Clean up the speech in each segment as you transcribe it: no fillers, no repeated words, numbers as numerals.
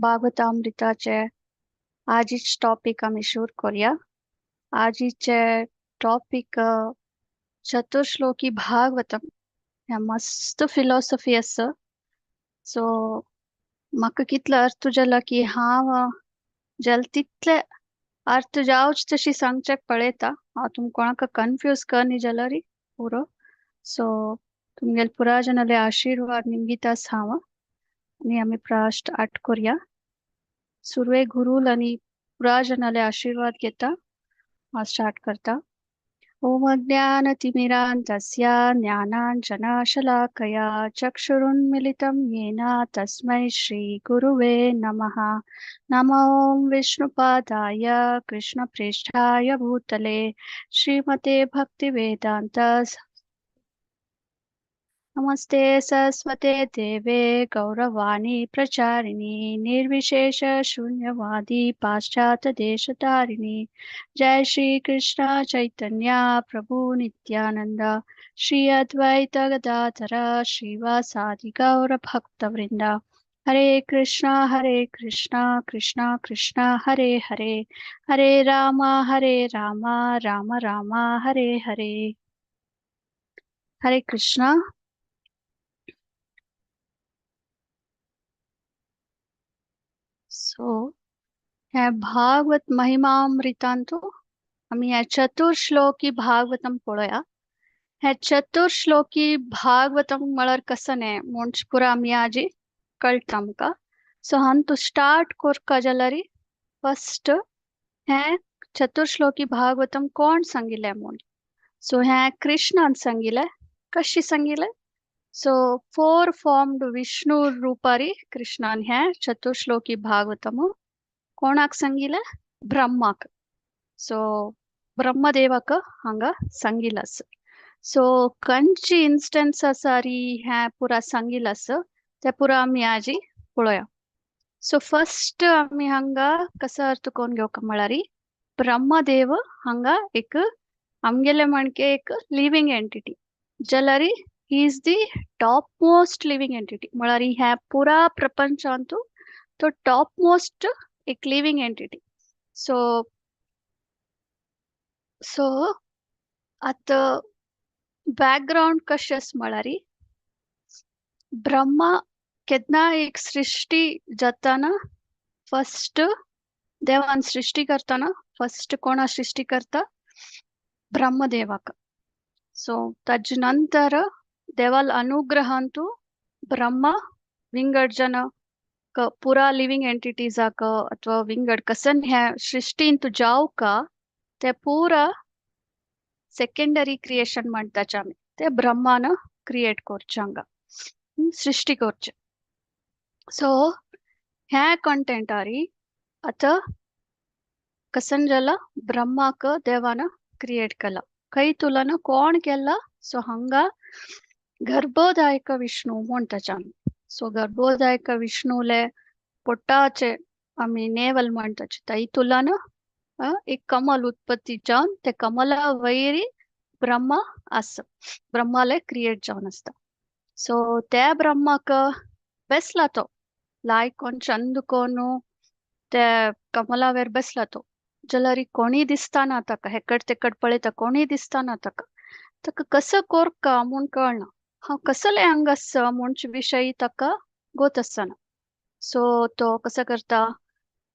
भागवतामृताचे आजीच topic आमी सुरू करूया. आजीचे टॉपिक चतुर्श्लोकी भागवतम. ह्या मस्त फिलॉसॉफी आसा. सो म्हाका कितलो अर्थ जाला की हांव जाल तितले अर्थ जावच तशी सांगच्याक पळयता. हांव तुमकां कोणाक कन्फ्यूज करनी जाल्यार पुरो. सो तुमगेले पुरा जनाले आशीर्वाद निमगितास हांव आनी आमी प्राश्ट आट करूया. सुरवे गुरूल आनी पुरा जनाले आशीर्वाद घेता. हांव स्टार्ट करता. ओम अज्ञानतिमिरान्धस्य ज्ञानाञ्जनशलाकया चक्षुरुन्मिलितं येन तस्मै श्रीगुरुवे नमः. नमो विष्णुपादाय कृष्णप्रेष्ठाय भूतले श्रीमते भक्तिवेदान्त नमस्ते सरस्वते देवे गौरवाणी प्रचारिणी निर्विशेष शून्यवादी पाश्चात्य देशतारिणी. जय श्री कृष्ण चैतन्य प्रभु नित्यानंद श्री अद्वैत गदाधर श्रीवासादि गौर भक्तवृंद. हरे कृष्णा कृष्णा कृष्णा हरे हरे, हरे राम राम राम हरे हरे. हरे कृष्णा. सो ह्या भागवत महिमामृतांतु आमी ह्या चतुर्श्लोकी भागवतम पळोवया. ह्या चतुर्श्लोकी भागवतम म्हळ्यार कसं न्ही म्हूण पुरा आमी आजी कळटा आमकां. सो हांव तूं स्टार्ट करता जाल्यार फस्ट हें चतुर्श्लोकी भागवतम कोण सांगिल्लें म्हूण. सो हें कृष्णान सांगिल्लें. कशी सांगिल्लें? सो फोर फॉर्म्ड विष्णु रूपारी कृष्णान हें चतुर्श्लोकी भागवतम कोणाक सांगिल्लें? ब्रह्माक. सो ब्रह्मदेवाक हांगा सांगिल्लें आसा. सो खंयची इन्स्टन्स आसा री हें पुरा सांगिल्लें आसा तें पुरा आमी आजी पळोवया. सो फस्ट आमी हांगा कसो अर्थ करून घेवंक म्हळ्यार ब्रह्मदेव हांगा एक आमगेले म्हणके एक लिवींग एंटिटी जाल्यार he is the top most living entity. म्हळ्यार ह्या पुरा प्रपंचांतु तो टॉप मोस्ट एक लिवींग एंटिटी. सो सो आतां बॅकग्रावंड कशें आसा म्हळ्यार ब्रह्मा केन्ना एक सृश्टी जाताना फस्ट देवान सृश्टी करतना फस्ट कोणा सृश्टी करता? ब्रह्मदेवाक. सो ताजे नंतर देवाल अनुग्रहांतु ब्रह्मा विंगड जन पुरा लिवींग एंटिटीजाक अथवा विंगड कसन ह्या सृश्टींतु जावका ते पुरा सेकेंडरी क्रिएशन म्हणटाचे आमी ते ब्रह्मान क्रिएट करचें हांगा सृश्टी करचें. सो ह्या कंटेंटारी आतां कसन जाला ब्रह्माक देवान क्रिएट केला. खंय तुलन कोण केला? सो हांगा गर्भोदायक विष्णू म्हणटाचे आमी. सो गर्भोदायक विष्णूले पोटाचे आमी नेवल म्हणटाचे ताई तुलन एक कमल उत्पत्ती जावन ते कमला वैरी ब्रह्मा आसा, ब्रह्माले क्रिएट जावन आसता. सो त्या ब्रह्माक बेसला तो लायक कोण चंद कोण ते कमलावेर बेसला तो जाल्यार कोणी दिसता ताका, हेकड तेकड पळयता कोणी दिसता ताका. ताका कसो कोरका म्हूण कळना, हांव कसले हांगा आसा म्हूण विशय ताका गोत आसना. सो तो कसो करता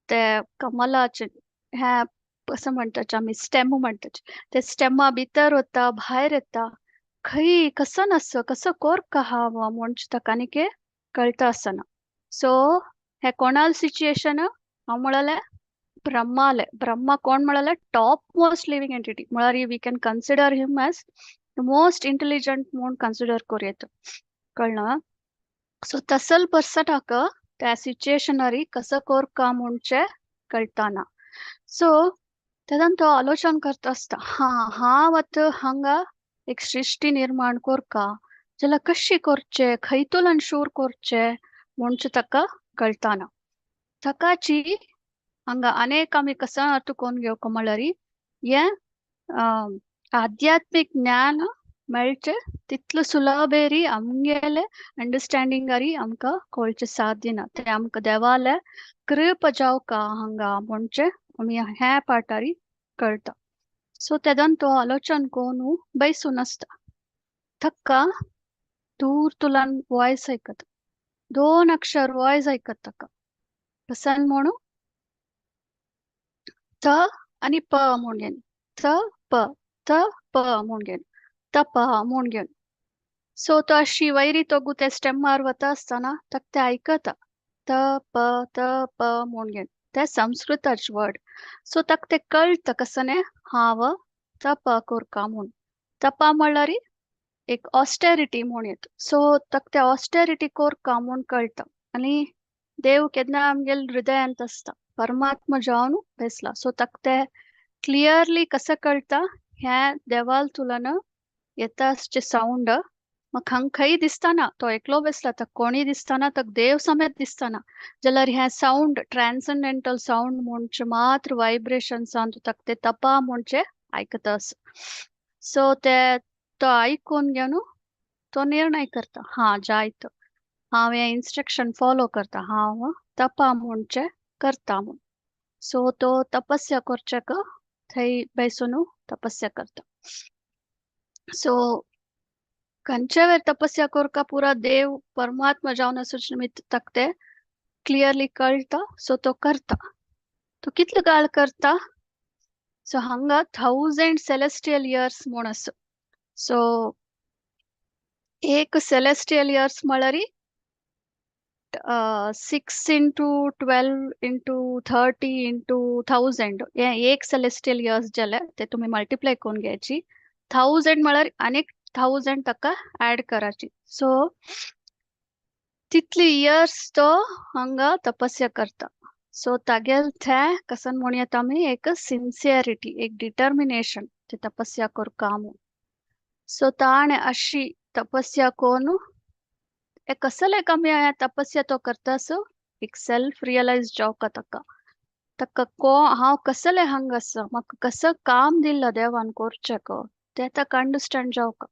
ते कमलाचे ह्या कसं म्हणटाचे आमी स्टेम म्हणटाचे ते स्टेमा भितर वता भायर येता, खंय कसो नास कसो कोरका हांव म्हूण ताका आनी कळटा आसना. सो हे कोणाल सिच्युएशन हांव म्हळ्यार ब्रह्माले. ब्रह्मा कोण म्हळ्यार टॉप मोस्ट लिवींग एंटिटी म्हळ्यार we can consider him as most intelligent म्हूण कन्सिडर करूं येता, कळना? सो तसल पर्सनाक त्या सिच्युएशनारी कसो कोरका म्हणचे कळटाना. सो तेन्ना तो आलोचन करता आसता, हा हांव आतां हांगा एक सृश्टी निर्माण करका जाल्यार कशी करचे, खंयतल्यान शूर करचे म्हणचे ताका कळटाना. ताकाची हांगा अनेक आमी कसो अर्थ करून घेवंक म्हळ्यार हें आध्यात्मीक ज्ञान मेळचें तितलो सुलभेरी आमगेले अंडरस्टँडिंगारी आमकां कळचें साध्य ना. तें आमकां देवाले कृपा जावका हांगा म्हणचे आमी ह्या पाठारी कळटा. सो तेदन तो आलोचन कोनू बैसून आसता. ताका दूर तुलान वॉयस आयकता, दोन अक्षर वॉयस आयकता ताका. कसन म्हणू त आनी प म्हूण घेवन, त प, त प म्हूण घेवन, तप म्हूण घेवन. सो तो अशी वैरी तोगू ते स्टेमार वता आसतना ताका ते आयकता, त प त प म्हूण घेवन, ते संस्कृताचे वर्ड. सो ताका ते कळटा कसने हांव तप कोरका म्हूण. तपा म्हणल्यार एक ऑस्टेरिटी म्हूण येता. सो ताका ते ऑस्टेरिटी कोरका म्हूण कळटा. आनी देव केन्ना आमगेले हृदयांत आसता, परमात्मा जावन बेसला. सो ताका ते क्लियरली कसं कळटा, ह्या देवाल तुलन येता आसचे सावंड म्हाका हांगा खंय दिसतना, तो एकलो बेसला, ताका कोणूय दिसतना, ताका देव समेत दिसतना, जाल्यार हें सावंड ट्रान्संडेंटल सावंड म्हणचे मात्र वायब्रेशन्सान ताका ते तपा म्हणचे आयकता. सो ते तो आयकून घेवन तो निर्णय करता, हा जायत हांव हें इन्स्ट्रक्शन फॉलो करता, हांव तपा म्हणचे करता म्हूण. सो तो तपस्या करच्याक थंय बेसून तपस्या करता. सो खंयच्या वेळ तपस्या करका पुरा देव परमात्मा जावन आसूच निमित्त ताका ते क्लियरली कळटा. सो तो करता. तो कितलो काळ करता? सो हांगा 1000 सेलेस्टियल इयर्स म्हूण आसा. सो एक सेलेस्टियल इयर्स म्हळ्यार 6 into 12 into 30 into 1000. हे एक सेलेस्टियल इयर्स जाले ते तुमी मल्टिप्लाय करून घ्यायची. 1000 म्हळ्यार आनीक 1000 ताका ऍड करायची. सो तितली इयर्स तो हांगा तपस्या करता. सो तागेल थे कसन म्हणयत आमी एक सिन्सियरिटी, एक डिटर्मिनेशन ते तपस्या करका म्हूण. सो ताणें अशी तपस्या करून कसले आमी तपस्या तो करता. सो एक सेल्फ रियलायज जावका ताका, ताका को हांव कसले हांगा आसा, म्हाका कसो काम दिल्ला देवान करचें तें ताका अंडरस्टँड जावका.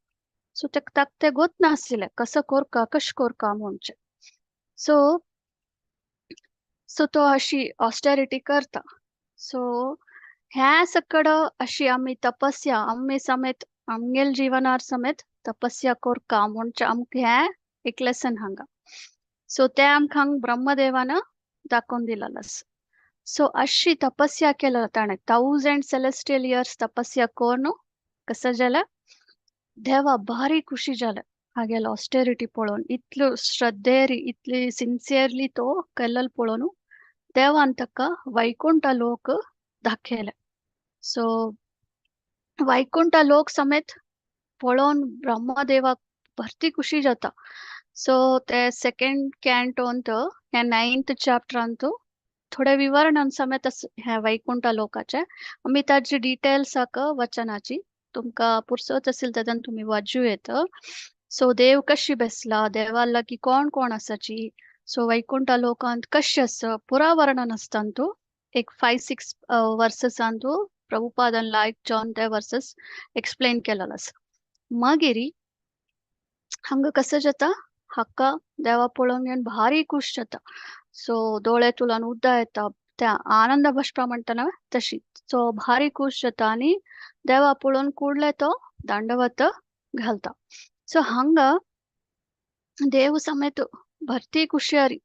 सो ताका तें गोत नाशिल्लें कसो करका कशें करका म्हणचें. सो सो तो अशी ऑस्टेरिटी करता. सो ह्या सकड अशी आमी तपस्या आमी समेत आमगेल जिवनार समेत तपस्या करका म्हणचे आमकां हें एक लेसन हांगा. सो ते आमकां हांगा ब्रह्मदेवान दाखोवन दिलेलें आसा. सो अशी तपस्या केला ताणें 1000 सेलेस्टियल इयर्स तपस्या करून कसं जालें, देवा भारी खुशी जालें हागेलो ऑस्टेरिटी पळोवन, इतल्यो श्रद्धेरी इतली सिन्सियरली तो केल्लो पळोवन देवान ताका वैकुंठ लोक दाखयले. सो वैकुंठ लोक समेत पळोवन ब्रह्मदेवाक भरती खुशी जाता. सो ते सेकंड कॅन्टोंत ह्या 9th चॅप्टरांत थोडे विवरण समेत ह्या वैकुंठ लोकाचे आमी ताजी डिटेल्साक वचनाची, तुमकां पुरसत असेल तेदन तुमी वाचूं येता. सो देव कशी बेसला, देवा लागीं कोण कोण आसाची, सो वैकुंठ लोकांत कशें आसा पुरा वर्णन आसता तूं. एक 5-6 वर्ससान तूं प्रभुपादान लायक जावन ते वर्सस एक्सप्लेन केलेलो आसा. मागीर हांगा कसं जाता, हाका देवा पळोवन घेवन भारी खूश जाता. सो दोळे तुलान उद्दा येता, त्या आनंद बाष्पा म्हणटा न्हय तशी. सो भारी खूश जाता आनी देवा पळोवन कुडले तो दांडवत घालता. सो हांगा देव समेत भरती खुशयारी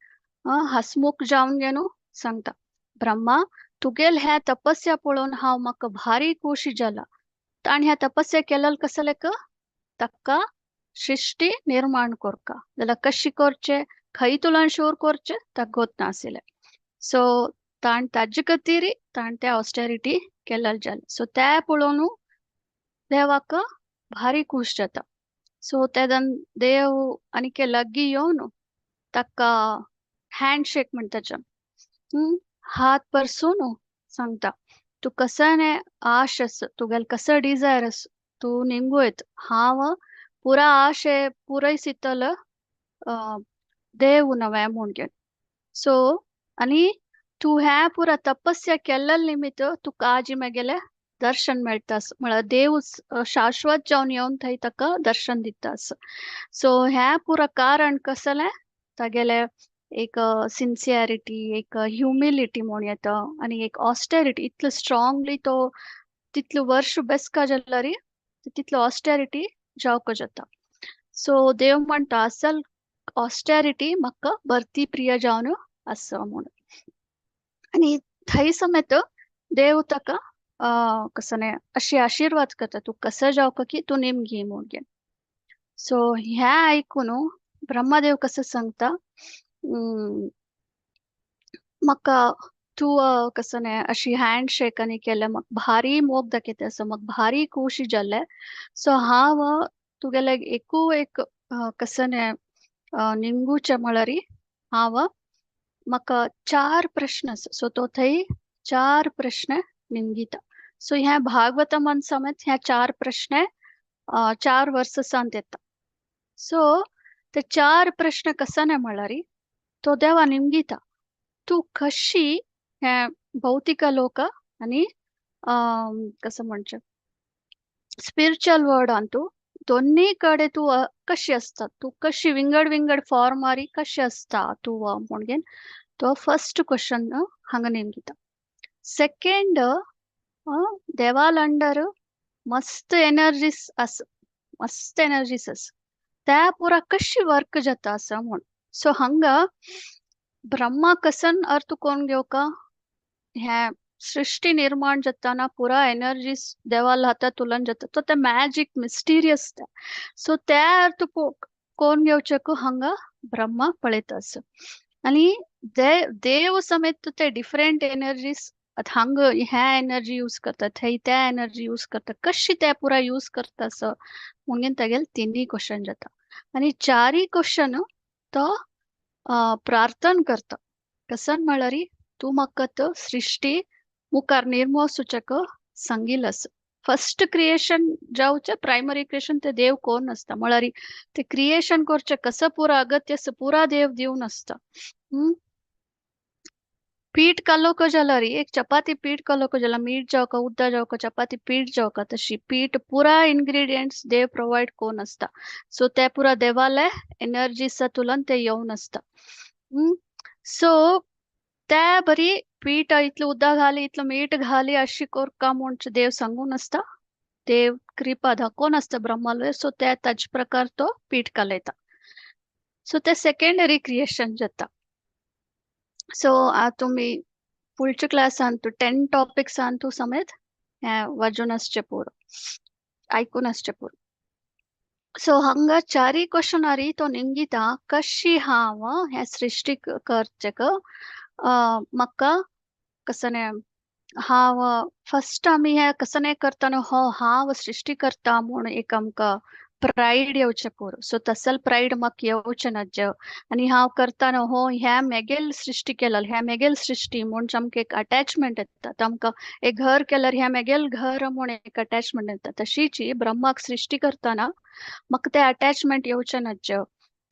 हसमुख जावन घेवन सांगता, ब्रह्मा तुगेल ह्या तपस्या पळोवन हांव म्हाका भारी खुशी जाला. ताणें ह्या तपस्या केलेल कसलें ताका सृष्टी निर्माण करका, जाल्यार कशी करचे खंय तुलान शूर करचे ताका गोत नाशिल्लें. सो ताण ताजे खातीर ताण त्या ऑस्टेरिटी केलेल जालें. सो ते पळोवन देवाक भारी खूश जाता. सो तेदन देव आनीक लागीं येवन ताका हँडशेक म्हणटा हात परसून सांगता, तूं कसं आश आसा, तुगेल कसं डिजायर आसा, तूं निंगयत, हांव पुरा आशे पुरयसितल देव नवें म्हूण घेवन. सो आनी तूं हें पुरा तपस्या केल्ले निमित्त तुका आजी मेगेले दर्शन मेळटा म्हळ्यार देव शाश्वत जावन येवन थंय ताका दर्शन दिता. सो हें पुरा कारण कसलें तागेलें एक सिन्सियरिटी, एक ह्युमिलिटी म्हूण येता आनी एक ऑस्टेरिटी. इतलो स्ट्रॉंगली तो तितलो वर्ष बेसका जाल्यार तितलो ऑस्टेरिटी जावंक जाता. सो देव म्हणटा असल ऑस्टेरिटी म्हाका भरती प्रिय जावन आसा म्हूण. आनी थंय समेत देव ताका कसने अशी आशिर्वाद करता, तूं कसं जावका की तूं नेमगी म्हूण. सो हें आयकून ब्रह्मदेव कसं सांगता, म्हाका तूं कसने अशी हँड शेक आनी केलें म्हाका भारी मोग दाखयता आसा, म्हाका भारी खोशी जालें. सो हांव तुगेले एकू एक कसने निमगुचें म्हळ्यार हांव म्हाका चार प्रश्न आसा. सो तो थंय चार प्रश्न निमगिता. सो ह्या भागवतमान समेत ह्या चार प्रश्न चार वर्सांत येता. सो ते चार प्रश्न कसने म्हळ्यार तो देवा निमगिता, तूं कशी हे भौतिक लोक आनी कसं म्हणचें स्पिरिच्युअल वर्ल्डान तूं दोन्ही कडेन तूं कशी आसता, तूं कशी विंगड विंगड फॉर्मारी कशी आसता तूं म्हणून तो फर्स्ट क्वेश्चन हांगा निमगिता. सेकंड, देवाल अंडर मस्त एनर्जीस आस, मस्त एनर्जीस आस, त्या पुरा कशी वर्क जाता आसा म्हूण. सो हांगा ब्रह्मा कसन अर्थ कोण घेवका, हें सृष्टी निर्माण जाताना पुरा एनर्जीस देवाल हाता तुलन जाता, तो ते मॅजिक मिस्टिरियस त्या. सो त्या अर्थ कोण घेवचें हांगा ब्रह्मा पळयता आसा. आनी देव समेत ते डिफरंट एनर्जीस हांग ह्या एनर्जी यूज करता, थंय त्या एनर्जी यूज करता, कशी त्या पुरा यूज करता असो म्हणून तागेले तिनूय क्वेश्चन जाता. आनी चारूय क्वेश्चन तो प्रार्थन करता. कसन म्हळ्यार तूं म्हाका तो सृष्टी मुखार निर्मोसूचक सांगील आसा. फर्स्ट क्रिएशन जावचें प्रायमरी क्रिएशन ते देव कोण आसता, म्हळ्यार ते क्रिएशन करचें कसं पुरा अगत्य आसा पुरा देव दिवन आसता. पीठ कालोवंक जाल्यार एक चपाती पीठ कालोवंक जाल्यार मीठ जावका, उदक जावका, चपाती पीठ जावका, तशी पीठ पुरा इन्ग्रेडियंट्स देव प्रोवायड कोण आसता. सो ते पुरा देवाले एनर्जी तुलन ते येवन आसता. सो त्या बरी पीठ इतलें उदक घाली इतलें मीठ घाली अशी करका म्हूण देव सांगून आसता, देव कृपा दाखोवन आसता ब्रह्मालय. सो ते ताजे प्रकार तो पीठ कालयता. सो ते सेकेंडरी क्रिएशन जाता. सो तुमी फुडच्या क्लासान तूं 10 टॉपिक्सान तूं समेत हें वाजून आसचें पुरो, आयकून आसचें पुरो. सो हांगा चारूय क्वेश्चनारी तो निमगिता कशी हांव हें सृश्टी करचें म्हाका कसने हांव फर्स्ट आमी हें कसने करतना हो हांव सृश्टी करता म्हूण एक आमकां प्रायड येवचें पुरो. सो तसल प्रायड म्हाका येवचें ना जेव आनी हांव करतना हो ह्या मेगेल सृश्टी केल्यार ह्या मेगेल सृश्टी म्हूण आमकां एक अटॅचमेंट येता. आमकां एक घर केल्यार ह्या मेगेल घर म्हूण एक अटॅचमेंट येता. तशीच ब्रह्माक सृश्टी करतना म्हाका तें अटॅचमेंट येवचें ना जेव,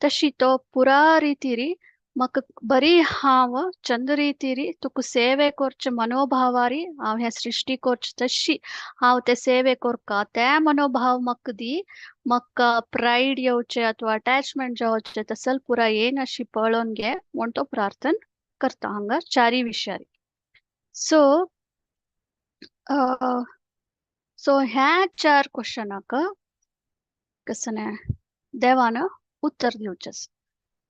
तशी तो पुरा रितीरी म्हाका बरी हांव चंद रितीरी तुका सेवे करचे मनोभावारी हांव हें सृश्टी करचे तशी हांव ते सेवे करका त्या मनोभाव म्हाका दी, म्हाका प्रायड येवचें अथवा अटॅचमेंट जावचें तसल पुरा येन अशी पळोवन घे म्हूण तो प्रार्थन करता हांगा चारी विशयारी. सो सो ह्या चार क्वेश्चनाक कसने देवान उत्तर दिवचें.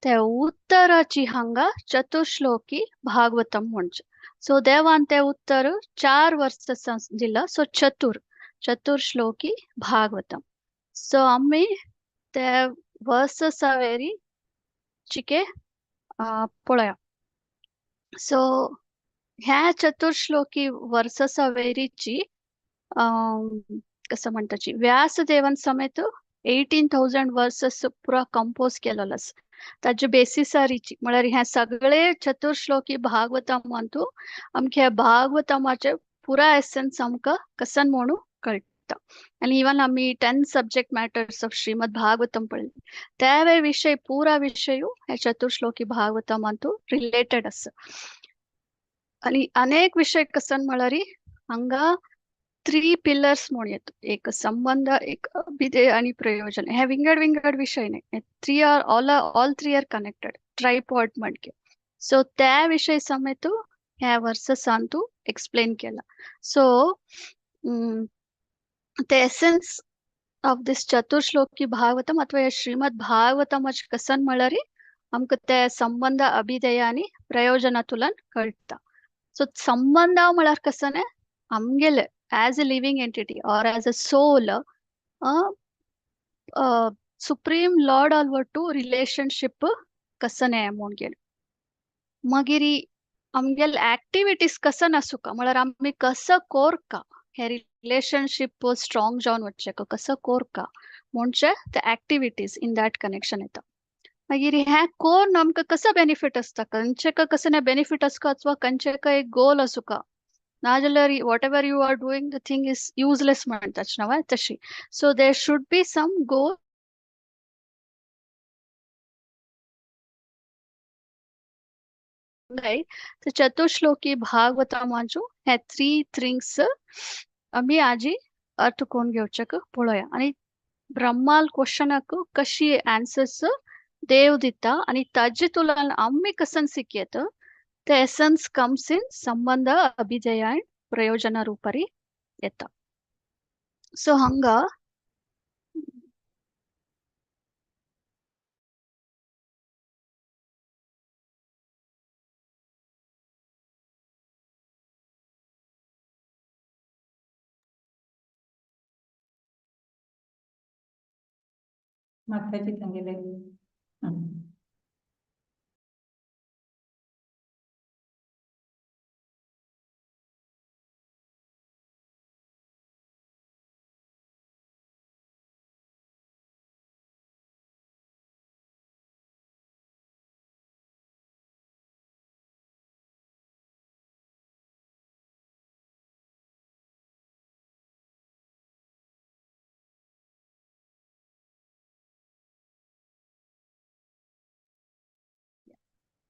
ते उत्तराची हांगा चतुश्लोकी भागवतम म्हणचें. सो देवान ते उत्तर 4 वर्सां दिला. सो चतुर्श्लोकी भागवतम. सो आमी ते वर्ससावेरी चिके पळया. सो ह्या चतुर्श्लोकी वर्ससावेरीची कसं म्हणटाची व्यासदेवान समेत 18,000 वर्सस पुरा कंपोज केलेलो आसा. ताजे बेसिसारीची म्हळ्यार ह्या सगळे चतुर्श्लोकी भागवतमांतू आमकां भागवतमाचे पुरा एसन्स आमकां कसन म्हणून कळटा. आनी इवन आमी 10 subject matters of Shrimad Bhagavatam पळयली त्या विशय पुरा विशय ह्या चतुर्श्लोकी भागवतमांतू रिलेटेड आसा. आनी अनेक विशय कसन म्हळ्यार हांगा थ्री पिलर्स म्हणून येत, एक संबंध, एक अभिधेय आणि प्रयोजन. हे विंगड विंगड विषय नाही, three are all all three are connected, tripod म्हणके. सो त्या विषय समेत ह्या वर्ससान तू एक्सप्लेन केला. सो ते एसेन्स ऑफ this चतुर्श्लोकी भागवतम अथवा श्रीमद भागवतम कसन म्हळ्यार आमकां ते संबंध, अभिधेय आनी प्रयोजनातुल्यान कळटा. सो संबंध म्हळ्यार कसने आमगेले as a living entity or as a soul supreme lord ಒಟ್ಟು ರಿಲೇಶನ್ಶಿಪ್ कसने म्हूण गेले. मागीर आमगेले ऍक्टिविटीज कसन आसूका म्हळ्यार आमी कसं कोरका हे रिलेशनशीप स्ट्रॉंग जावन वचचें कसं कोरका म्हणजे ते ऍक्टिविटीज इन that connection येता. मागीर हें कोर्न आमकां कसो बेनिफीट आसता, खंयचे कसं बेनिफीट आसका अथवा खंयचे एक गोल आसूका, नाजाल्यार whatever you are doing the thing is useless म्हणटाच न्हय तशी. So there should be some goal. चतुर्श्लोकी भागवतामाचो हे थ्री थिंग्स आमी आजी अर्थ कोण घेवचेक पळोवया. आनी ब्रह्माल क्वेश्चनाक कशी आन्सर्स देव दिता आनी ताजे तुलना आमी कसन शिकयत ते एसन्स कम्स इन संबंध, अभिधेय आनी प्रयोजना रूपारी येता. सो हांगा माताजी सांगेले.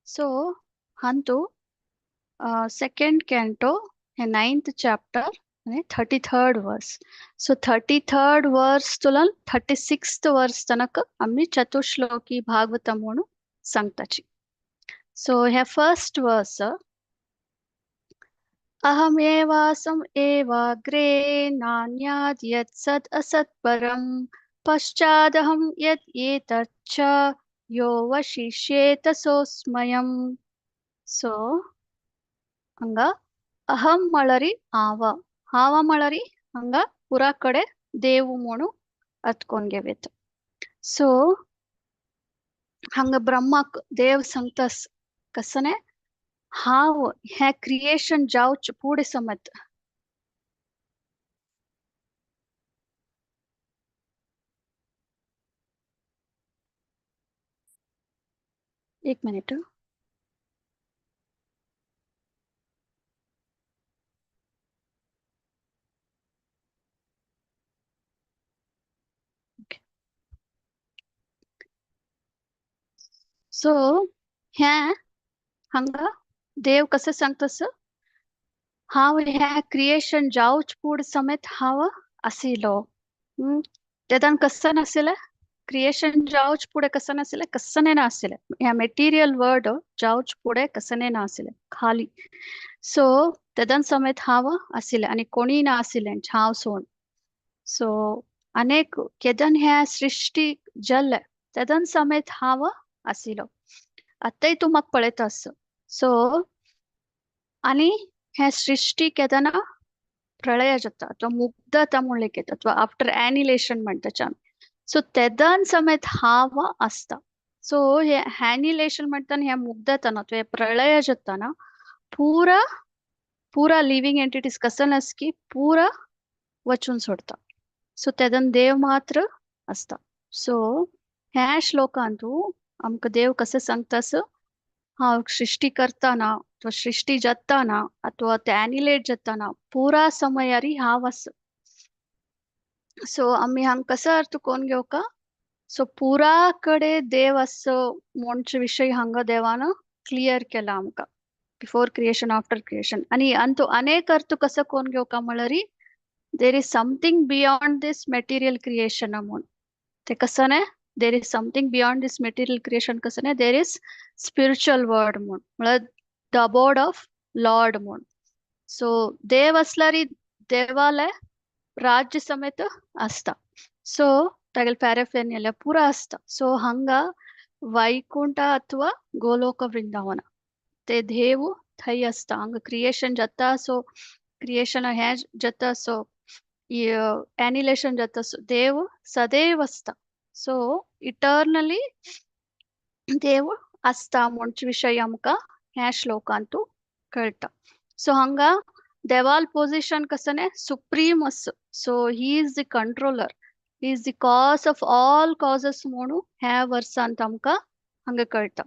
सो हांतू सेकंड कॅन्टो हे नाइन्थ चॅप्टर आनी 33rd verse. So 33rd verse तुलन 36th verse तनक आमी चतुर्श्लोकी भागवतम म्हणून सांगताची. सो हे फर्स्ट वर्स, अहमेवासम एवाग्रे नान्याद् यत् सद् असत् परं पश्चादहं यत् एतच्च यो वशिष्येत सोस्मयम्. सो हंगा अहम मळरी आव, हाव मळरी हंगा पुरा कಡೆ देव म्हणू अत्कोन घेवेत. सो हंगा ब्रह्माक देव सांगतास कसने हाव हे क्रिएशन जावच पुढे समेत एक मिनिट. सो ह्या हांगा देव कसं सांगतस, हांव ह्या क्रिएशन जावच पूड समेत हांव आशिल्लो. तेदान कसं नाशिल्लें, क्रिएशन जावच पुढे कसं नाशिल्लें, कसने नाशिल्लें, ह्या मटेरियल वर्ड जावच पुढे कसने नाशिल्लें खाली. सो तेदान समेत हांव आशिल्लें आनी कोणी ना आशिल्लें हांव सोड. सो अनेक केदन ह्या सृष्टी जल्ले तेदन समेत हांव आशिल्लो. आतांय तूं म्हाका पळयता आस. सो आनी ह्या सृष्टी केदना प्रळय जाता अथवा मुग्धता म्हूण लेगीत अथवा आफ्टर एनिलेशन म्हणटाचे आमी. सो तेदन समेत हांव आसता. सो हे एनिलेशन म्हणटाना ह्या मुग्धताना अथवा प्रळय जाताना पुरा पुरा लिव्हिंग एंटिटीज कसन आस की पुरा वचून सोडता. सो तेदन देव मात्र आसता. सो ह्या श्लोकांतू आमकां देव कशें सांगतास, हांव सृष्टी करताना अथवा सृष्टी जाताना अथवा ते एनिलेट जाताना पुरा समयारी हांव आस. सो आमी हांगा कसो अर्थ कोण घेवका, सो पुरा कडे देव आस म्हणचे विशय हांगा देवान क्लियर केला आमकां बिफोर क्रिएशन आफ्टर क्रिएशन. आनी अंतू अनेक अर्थ कसो कोण घेवका म्हळ्यार There is something beyond this material creation म्हूण. ते कसं न्ही, there is something beyond this material creation कसं न्ही, there is spiritual world म्हूण, म्हळ्यार the abode of Lord म्हूण. सो देव आसल्यार देवाले राज्य समेत आसता. सो तागेले प्यारेफेनिया पुरा आसता. सो हांगा वैकुंठ अथवा गोलोक वृंदावन ते देव थंय आसता. हांगा क्रिएशन जाता, सो क्रिएशन हें जाता, सो एनिलेशन जाता, सो देव सदैव आसता. सो इटर्नली देव आसता म्हणचे विशय आमकां ह्या श्लोकांतू कळटा. सो हांगा देवाल पोजिशन कसं न्ही, सुप्रीम आसा. So he is the controller, he is the cause of all causes म्हणून ह्या वर्सांत आमकां हांगा कळटा.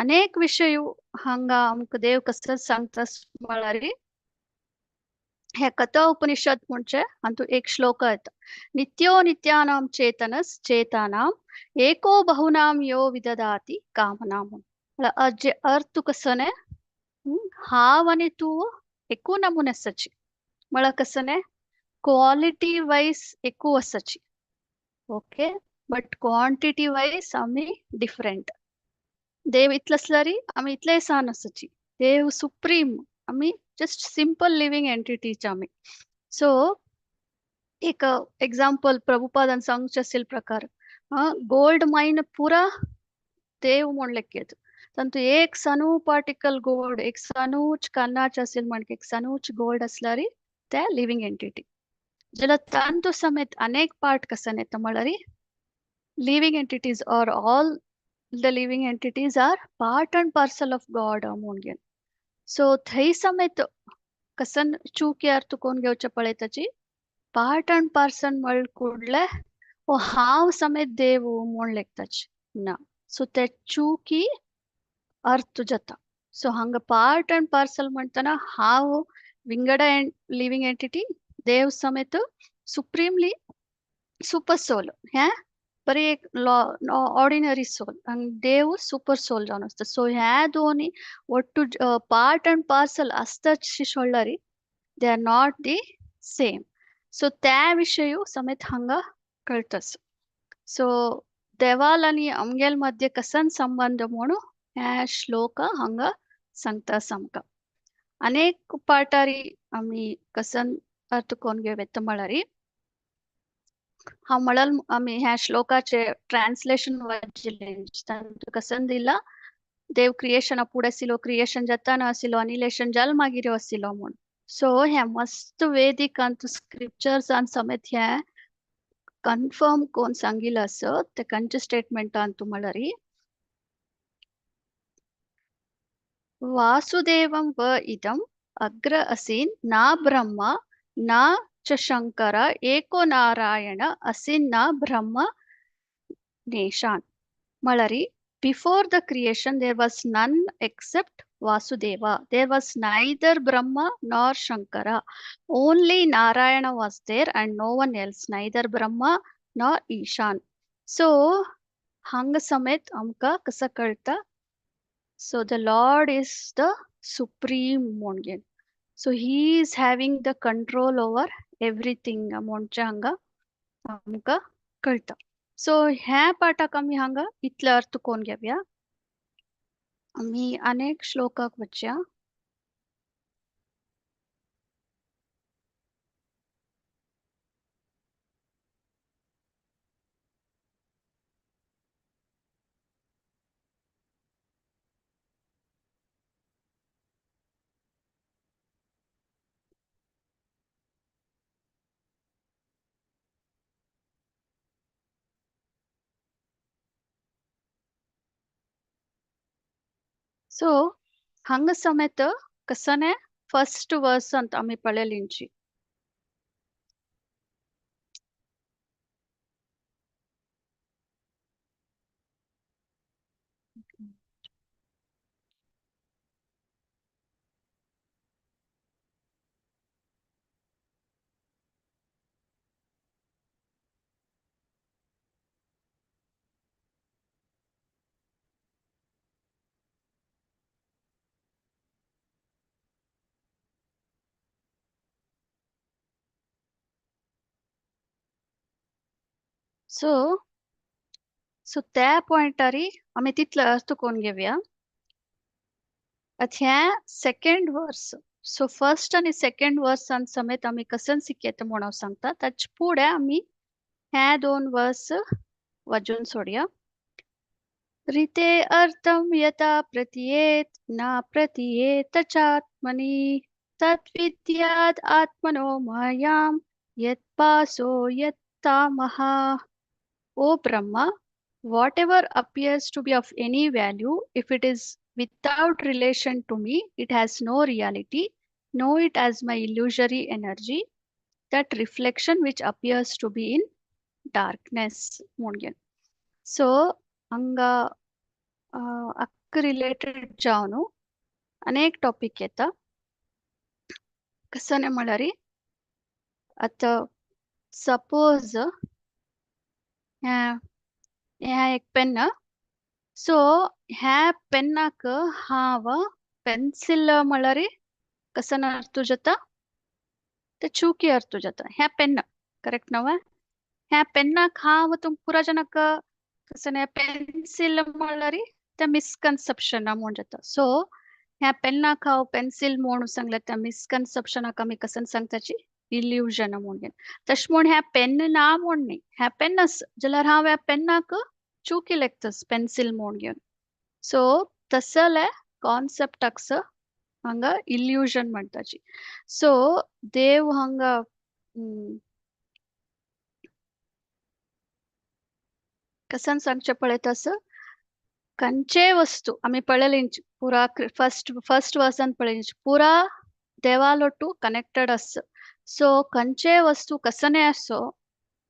अनेक विशय हांगा आमकां देव कसं सांगता म्हळ्यार हे कथा उपनिषद म्हणजे अंतू एक श्लोक येता, नित्यो नित्यानां चेतनस चेतानां एको बहुनां यो विददाति कामनां. म्हळ्यार जे अर्थ कसं न्ही, हांव आनी तूं एकू नमुने आसाची, म्हळ्यार कसं न्ही, क्वालिटी वायज एकू आसाची, ओके, बट क्वांटिटी वायज आमी डिफरंट. देव इतलो आसल्यार आमी इतले सान आसाची, देव सुप्रीम, आमी जस्ट सिंपल लिव्हिंग एंटिटीज आमी. सो एक एग्जाम्पल प्रभुपादान सांगचे असेल प्रकार, गोल्ड माइन पुरा देव म्हूण लेखयत, तांतू एक सनू पार्टिकल गोल्ड, एक सनूच कन्नाच असेल म्हणजे एक सनूच गोल्ड असल्यार ते लिव्हिंग एंटिटी. जाल्यार तांतू समेत अनेक पार्ट कसन येता म्हळ्यार living entities are all the living entities are part and parcel of God म्हूण घेवन. सो थंय समेत कसन चूक अर्थ कोण घेवचें पळयताची, पार्ट अँड पार्सल म्हळ कुडले ओ हांव समेत देव म्हूण लेखताची ना. सो ते चुकी अर्थ जाता. सो हांगा पार्ट अँड पार्सल म्हणटना हांव विंगड लिव्हिंग एंटिटी, देव समेत सुप्रीमली सुपर सोल, हें बरी एक ऑर्डिनरी सोल आनी देव सुपर सोल जावन आसता. सो ह्या दोनी ಒಟ್ಟು पार्ट अँड पार्सल आसताच सोडल्यार they are not the same. So त्या विशय समेत हांगा कळटास. सो देवाल आनी आमगेल मध्य कसन संबंध म्हणून ह्या श्लोक हांगा सांगता आमकां. अनेक पाटारी आमी कसन अर्थ कोण घेवं म्हळ्यार हांव म्हणल आमी ह्या श्लोकाचे ट्रान्सलेशन वाचिल्लें, कसन दिला देव क्रिएशन फुडें आशिल्लो, क्रिएशन जाताना आशिल्लो, अनिलेशन जाल मागीर आशिल्लो म्हूण. सो हें मस्त वेदिकांत स्क्रिप्चर्सान समेत हें कन्फर्म कोण सांगिल्लें आसा ते खंयच्या स्टेटमेंटान तूं म्हळ्यार वासुदेवं व इदम अग्र असीन ना ब्रह्म ना च शंकर एको नारायण असीन ना ब्रह्म नेशान. म्हळ्यार before the creation there was none except Vasudeva. There was neither Brahma nor Shankara. Only Narayana was there and no one else, neither Brahma nor Ishan. So हांगा समेत आमकां कसो कळटा, so the Lord is the supreme म्हणून. So he is having the control over everything म्हणचे हांगा आमकां कळटा. सो ह्या पाठाक आमी हांगा इतले अर्थ कोण घेवया. आमी अनेक श्लोकाक वचया. सो हांगा समेत कसने फर्स्ट वर्स अंत आमी पळयलींची. सो सो त्या पॉयंटारी आमी तितलो अर्थ कोण घेवया. आतां हें सेकंड वर्स, सो फर्स्ट आनी सेकंड वर्सान समेत आमी कसन शिकयता म्हूण हांव सांगता. ताचे फुडें आमी हे दोन वर्स वाजून सोडया. रिते अर्थम यथा प्रतीयेत ना प्रतीयेत चात्मनि तद्विद्याद् आत्मनो मायां यत्पासो यत्तामः. O Brahma, whatever appears to be of any value, if it is without relation to me, it has no reality. Know it as my illusory energy, that reflection which appears to be in darkness. म्हणून so हांगा अक्क related जावन अनेक topic येता. कसने म्हळ्यार आतां suppose हें एक पेन. सो ह्या पेन्नाक हांव पेन्सिल म्हळ्यार कसन अर्थ जाता, ते चुकी अर्थ जाता. ह्या पेन करेक्ट नव, ह्या पेन्नाक हांव तुम पुरा जनक कसने पेन्सिल म्हळ्यार ते मिसकन्सेप्शन म्हूण जाता. सो ह्या पेन्नाक हांव पेन्सिल म्हूण सांगल्यार त्या मिसकन्सेप्शनाक आमी कसन सांगताची इल्युजन म्हूण. तशें म्हूण ह्या पेन ना म्हूण न्ही, ह्या पेन आसा जाल्यार हांव ह्या पेन्नाक चुकी लेखतस पेन्सिल म्हूण घेवन. सो तसले कॉन्सेप्टाक हांगा इल्युजन म्हणटाची. सो देव हांगा कसन सांगचें पळयता आसा, खंयचेय वस्तू आमी पळयली पुरा फर्स्ट फर्स्ट वर्सान पळयली पुरा देवालोटू कनेक्टेड आसा. सो खंयचेय वस्तू कसने आसो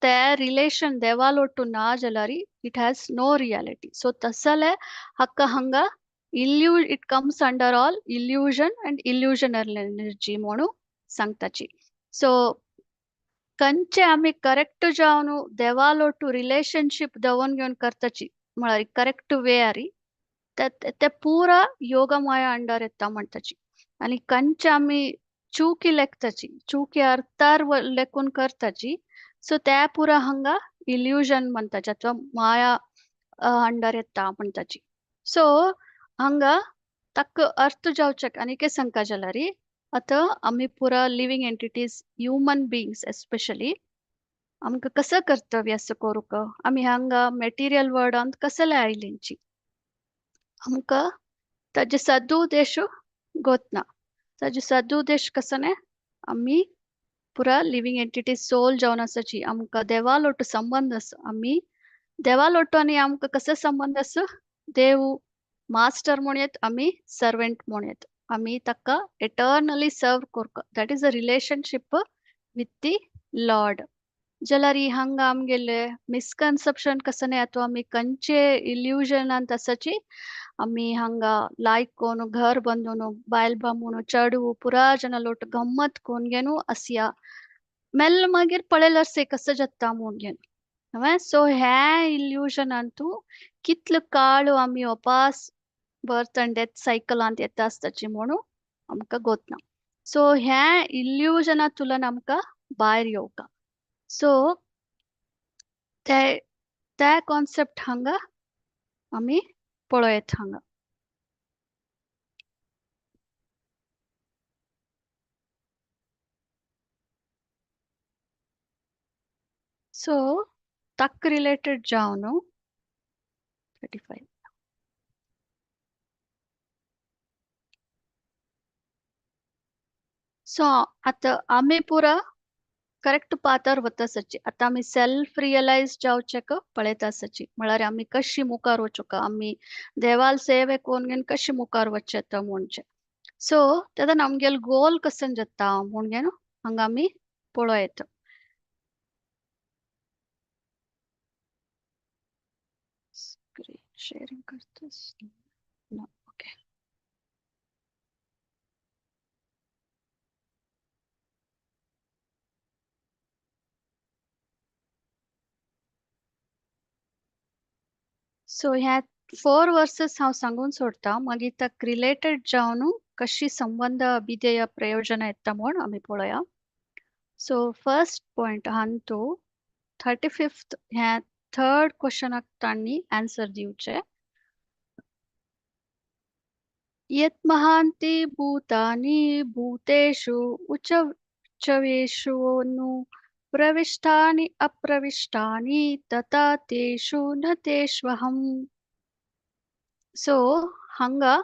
ते रिलेशन देवालोटू ना जाल्यार it has no reality. So तसले हाका हांगा it comes under all illusion and illusionary energy म्हणून सांगताची. सो खंयचे आमी करेक्ट जावन देवालोटू रिलेशनशीप दवरून घेवन करताची म्हळ्यार करेक्ट वे आरी ते पुरा योगमाया अंडर येता म्हणटाची. आनी खंयचे आमी चुकी लेखताची, चुकी अर्थार लेखून करताची, सो त्या पुरा हांगा इल्युजन म्हणटाची अथवा माया अंडर येता म्हणटाची. सो हांगा ताका अर्थ जावचें आनी कितें सांगता जाल्यार आतां आमी पुरा living entities, human beings especially, आमकां कसो कर्तव्य आसा करूंक, आमी हांगा मटेरियल वर्ल्डांत कसले आयलींची, आमकां ताजे सदुद्देश गोतना. ताजे सदुद्देश कसने आमी पुरा लिव्हिंग एंटिटीज सोल जावन आसाची, आमकां देवालोटो संबंद आसा. आमी देवालोटो आनी आमकां कसो संबंद आसा, देव मास्टर म्हणयत, आमी सर्वेंट म्हणयत, आमी ताका एटर्नली सर्व करता. That is a relationship with the lord. जाल्यार हांगा आमगेले मिसकन्सेप्शन कसने अथवा आमी खंयचे इल्युजनांत आसाची, आमी हांगा लायक कोन घर बांदून बायल बामूण चेडू पुरा जना लोट गम्मत कोन घेवन आसया मेल्ल मागीर पळयल्यार से कसो जाता म्हूण घेवन. सो ह्या इल्युजनांतू कितलो काळ आमी वापस बर्थ आनी डेथ सायकलांत येता आसताची म्हणून आमकां गोतना. सो ह्या इल्युजनांतल्यान आमकां भायर येवका. सो ते त्या कॉन्सेप्ट हांगा आमी पळयत हांगा. सो ताका रिलेटेड जावन 35. सो आतां आमी पुरा करेक्ट पाथार वता आसाची. आतां आमी सेल्फ रियलायज जावचें पळयता आसाची, म्हळ्यार आमी कशी मुखार वचूंक, आमी देवाल सेवे कोन घेवन कशी मुखार वचचें म्हणचें. सो तेन्ना आमगेलो गोल कसन जाता म्हूण घेवन हांगा आमी पळयता. स्क्रीन शेअरिंग करता ना, ओके. सो ह्या 4 वर्सेस हांव सांगून सोडता, मागीर ताका रिलेटेड जावन कशी संबंध अभिधेय प्रयोजन येता म्हूण आमी पळोवया. सो फर्स्ट पॉयंट हांतू 35 ह्या थर्ड क्वेश्चनाक तांणी आन्सर दिवचे. यत् महान्ति भूतानि भूतेषु उच्चवेषु नु प्रविष्टानि अप्रविष्टानि तथा तेषु न तेष्वहम्. सो हांगा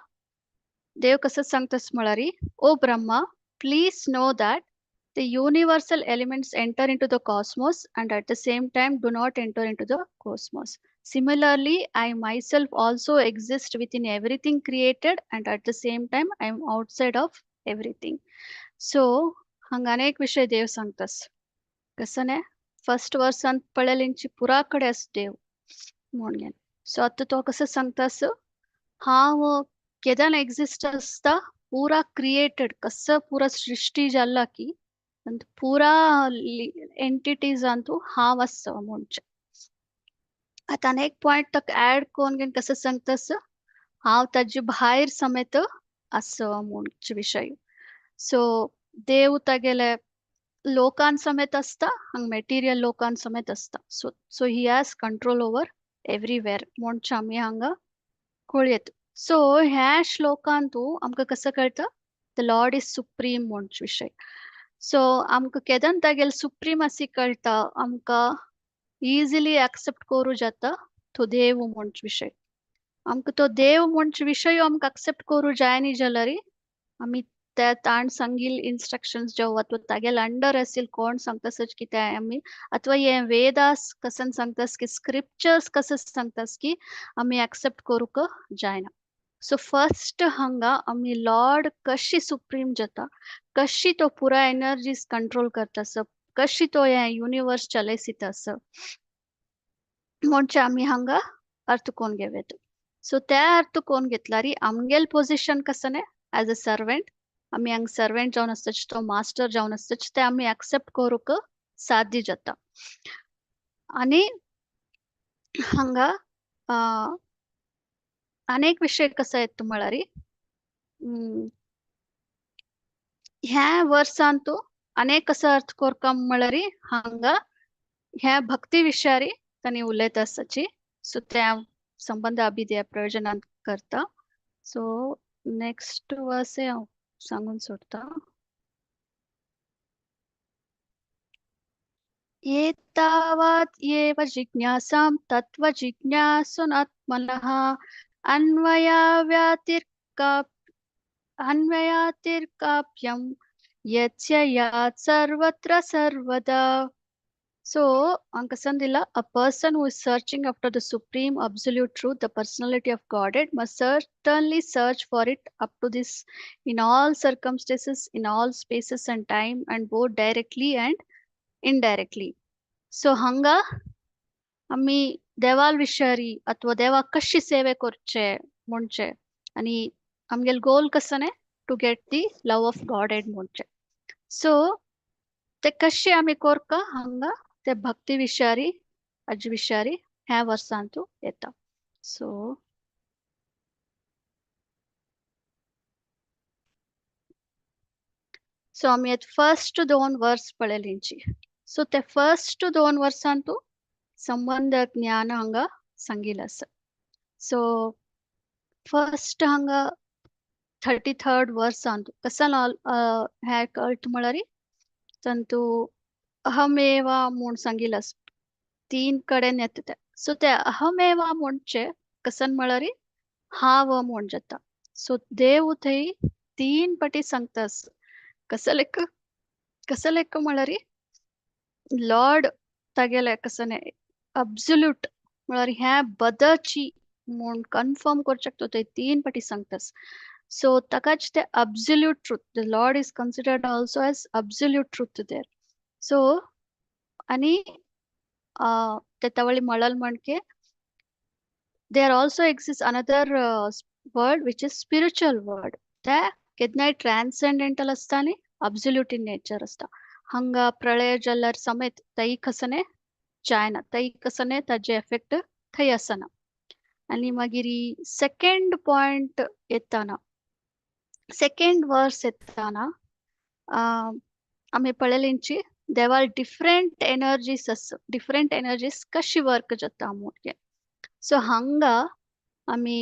देव कसं सांगतस म्हळ्यार, O Brahma, please know that the universal elements enter into the cosmos and at the same time do not enter into the cosmos. Similarly, I myself also exist within everything created and at the same time I am outside of everything. So, हांगा अनेक विषय देव सांगतस. कसं न्ही, first वर्सान पळयलेंची पुरा कडेन आस देव म्हणून. सो आतां तो कसं सांगतास, हांव केदान एक्झिस्ट आसता, पुरा क्रिएटेड, कसं पुरा सृष्टी जाला की पुरा एंटिटीजांतू हांव आसा म्हणचे. आतां एक पॉयंट ताका ऍड करून घेवन कसं सांगतास, हांव ताजे भायर समेत आसा म्हणचे विशय. सो देव तागेले लोकान समेत आसता, हांगा मेटिरियल लोकान समेत आसता. So he has control over everywhere म्हणचे आमी हांगा कळयत. सो ह्या श्लोकांतू आमकां कसं कळटा, the Lord is supreme म्हणचे विशय. सो आमकां केदन तागेले सुप्रीम अशी कळटा, आमकां इजिली एक्सेप्ट करूं जाता तो देव म्हणचे विशय. आमकां तो देव म्हणचे विशय आमकां एक्सेप्ट करूं जाय न्ही जाल्यार आमी त्या ताण सांगील इन्स्ट्रक्शन्स जेव अथवा तागेले अंडर असेल कोण सांगतासच की ते आमी अथवा हे वेदास कसन सांगतास की स्क्रिप्चर्स कसं सांगतास की आमी एक्सेप्ट करूंक जायना. सो फर्स्ट हांगा आमी लॉर्ड कशी सुप्रीम जाता, कशी तो पुरा एनर्जीज कंट्रोल करता, कशी तो हे युनिवर्स चलयसीत आसा म्हणजे आमी हांगा अर्थ कोण घेवयत. सो त्या अर्थ कोण घेतल्यार आमगेल पोझिशन कसं न्ही, एज अ सर्वेंट आमी हांगा सर्वेंट जावन आसता, तो मास्टर जावन आसता, ते आमी एक्सेप्ट करूंक साध्य जाता. आनी हांगा अनेक विशय कसो येता म्हळ्यार, ह्या वर्सांतू अनेक कसो अर्थ कोरका म्हळ्यार हांगा ह्या भक्ती विशयारी तांणी उलयता आसाची. सो त्या संबंध अभिधेय प्रयोजनांत करता. सो नेक्स्ट वर्स हांव सांगून सोडटा. एतावत् एव जिज्ञासां तत्त्व जिज्ञासुनात्मनः अन्वयातिर्काप्यं यस्य यात् सर्वत्र सर्वदा. So, Ankasandila, a person who is searching after the supreme absolute truth, the personality of Godhead, must certainly search for it up to this in all circumstances, in all spaces and time, and both directly and indirectly. So, hanga आमी देवाल विशयारी अथवा देवाक कशी सेवे करचे म्हणचे आनी आमगेल गोल कसं न्ही, to get the love of Godhead म्हणचे. सो ते कशे आमी कोरका हांगा ते भक्ती विशयारी अज विशयारी ह्या वर्सांतू येता. सो सो आमी आतां फर्स्ट दोन वर्स पळयलींची. सो ते फर्स्ट दोन वर्सांतू संबंध ज्ञान हांगा सांगिल आसा. सो फर्स्ट हांगा 33rd वर्सांत कसन ह्या कळट म्हळ्यार तांतू अहमेवा म्हूण सांगिल आसा, तीन कडेन येता ते. सो ते अहमेवा म्हणचे कसन म्हळ्यार हांव म्हूण जाता. सो देव थंय तीन पटी सांगतास. कसं लेख, कसं लेख म्हळ्यार लॉर्ड तागेले कसं अब्सोल्यूट म्हळ्यार ह्या बदची म्हूण कन्फर्म करच्याक तो थंय तीन पटी सांगतास. सो ताकाच ते absolute truth, the Lord is considered also as absolute truth there. So आनी ते तवळी म्हणल म्हणके there also exist another world which is spiritual world. ते केन्नाय ट्रान्सेंडेंटल आसता आनी अब्सोल्यूट इन नेचर आसता. हांगा प्रळय जाल्यार समेत तै कसने जायना, तै कसने ताजे एफेक्ट थंय आसना. आनी मागीर सेकेंड पॉयंट येताना, सेकेंड वर्स येताना आमी पळयलेंची देवाल डिफरंट एनर्जीस आसा, डिफरंट एनर्जीस कशी वर्क जाता म्हूण. सो हांगा आमी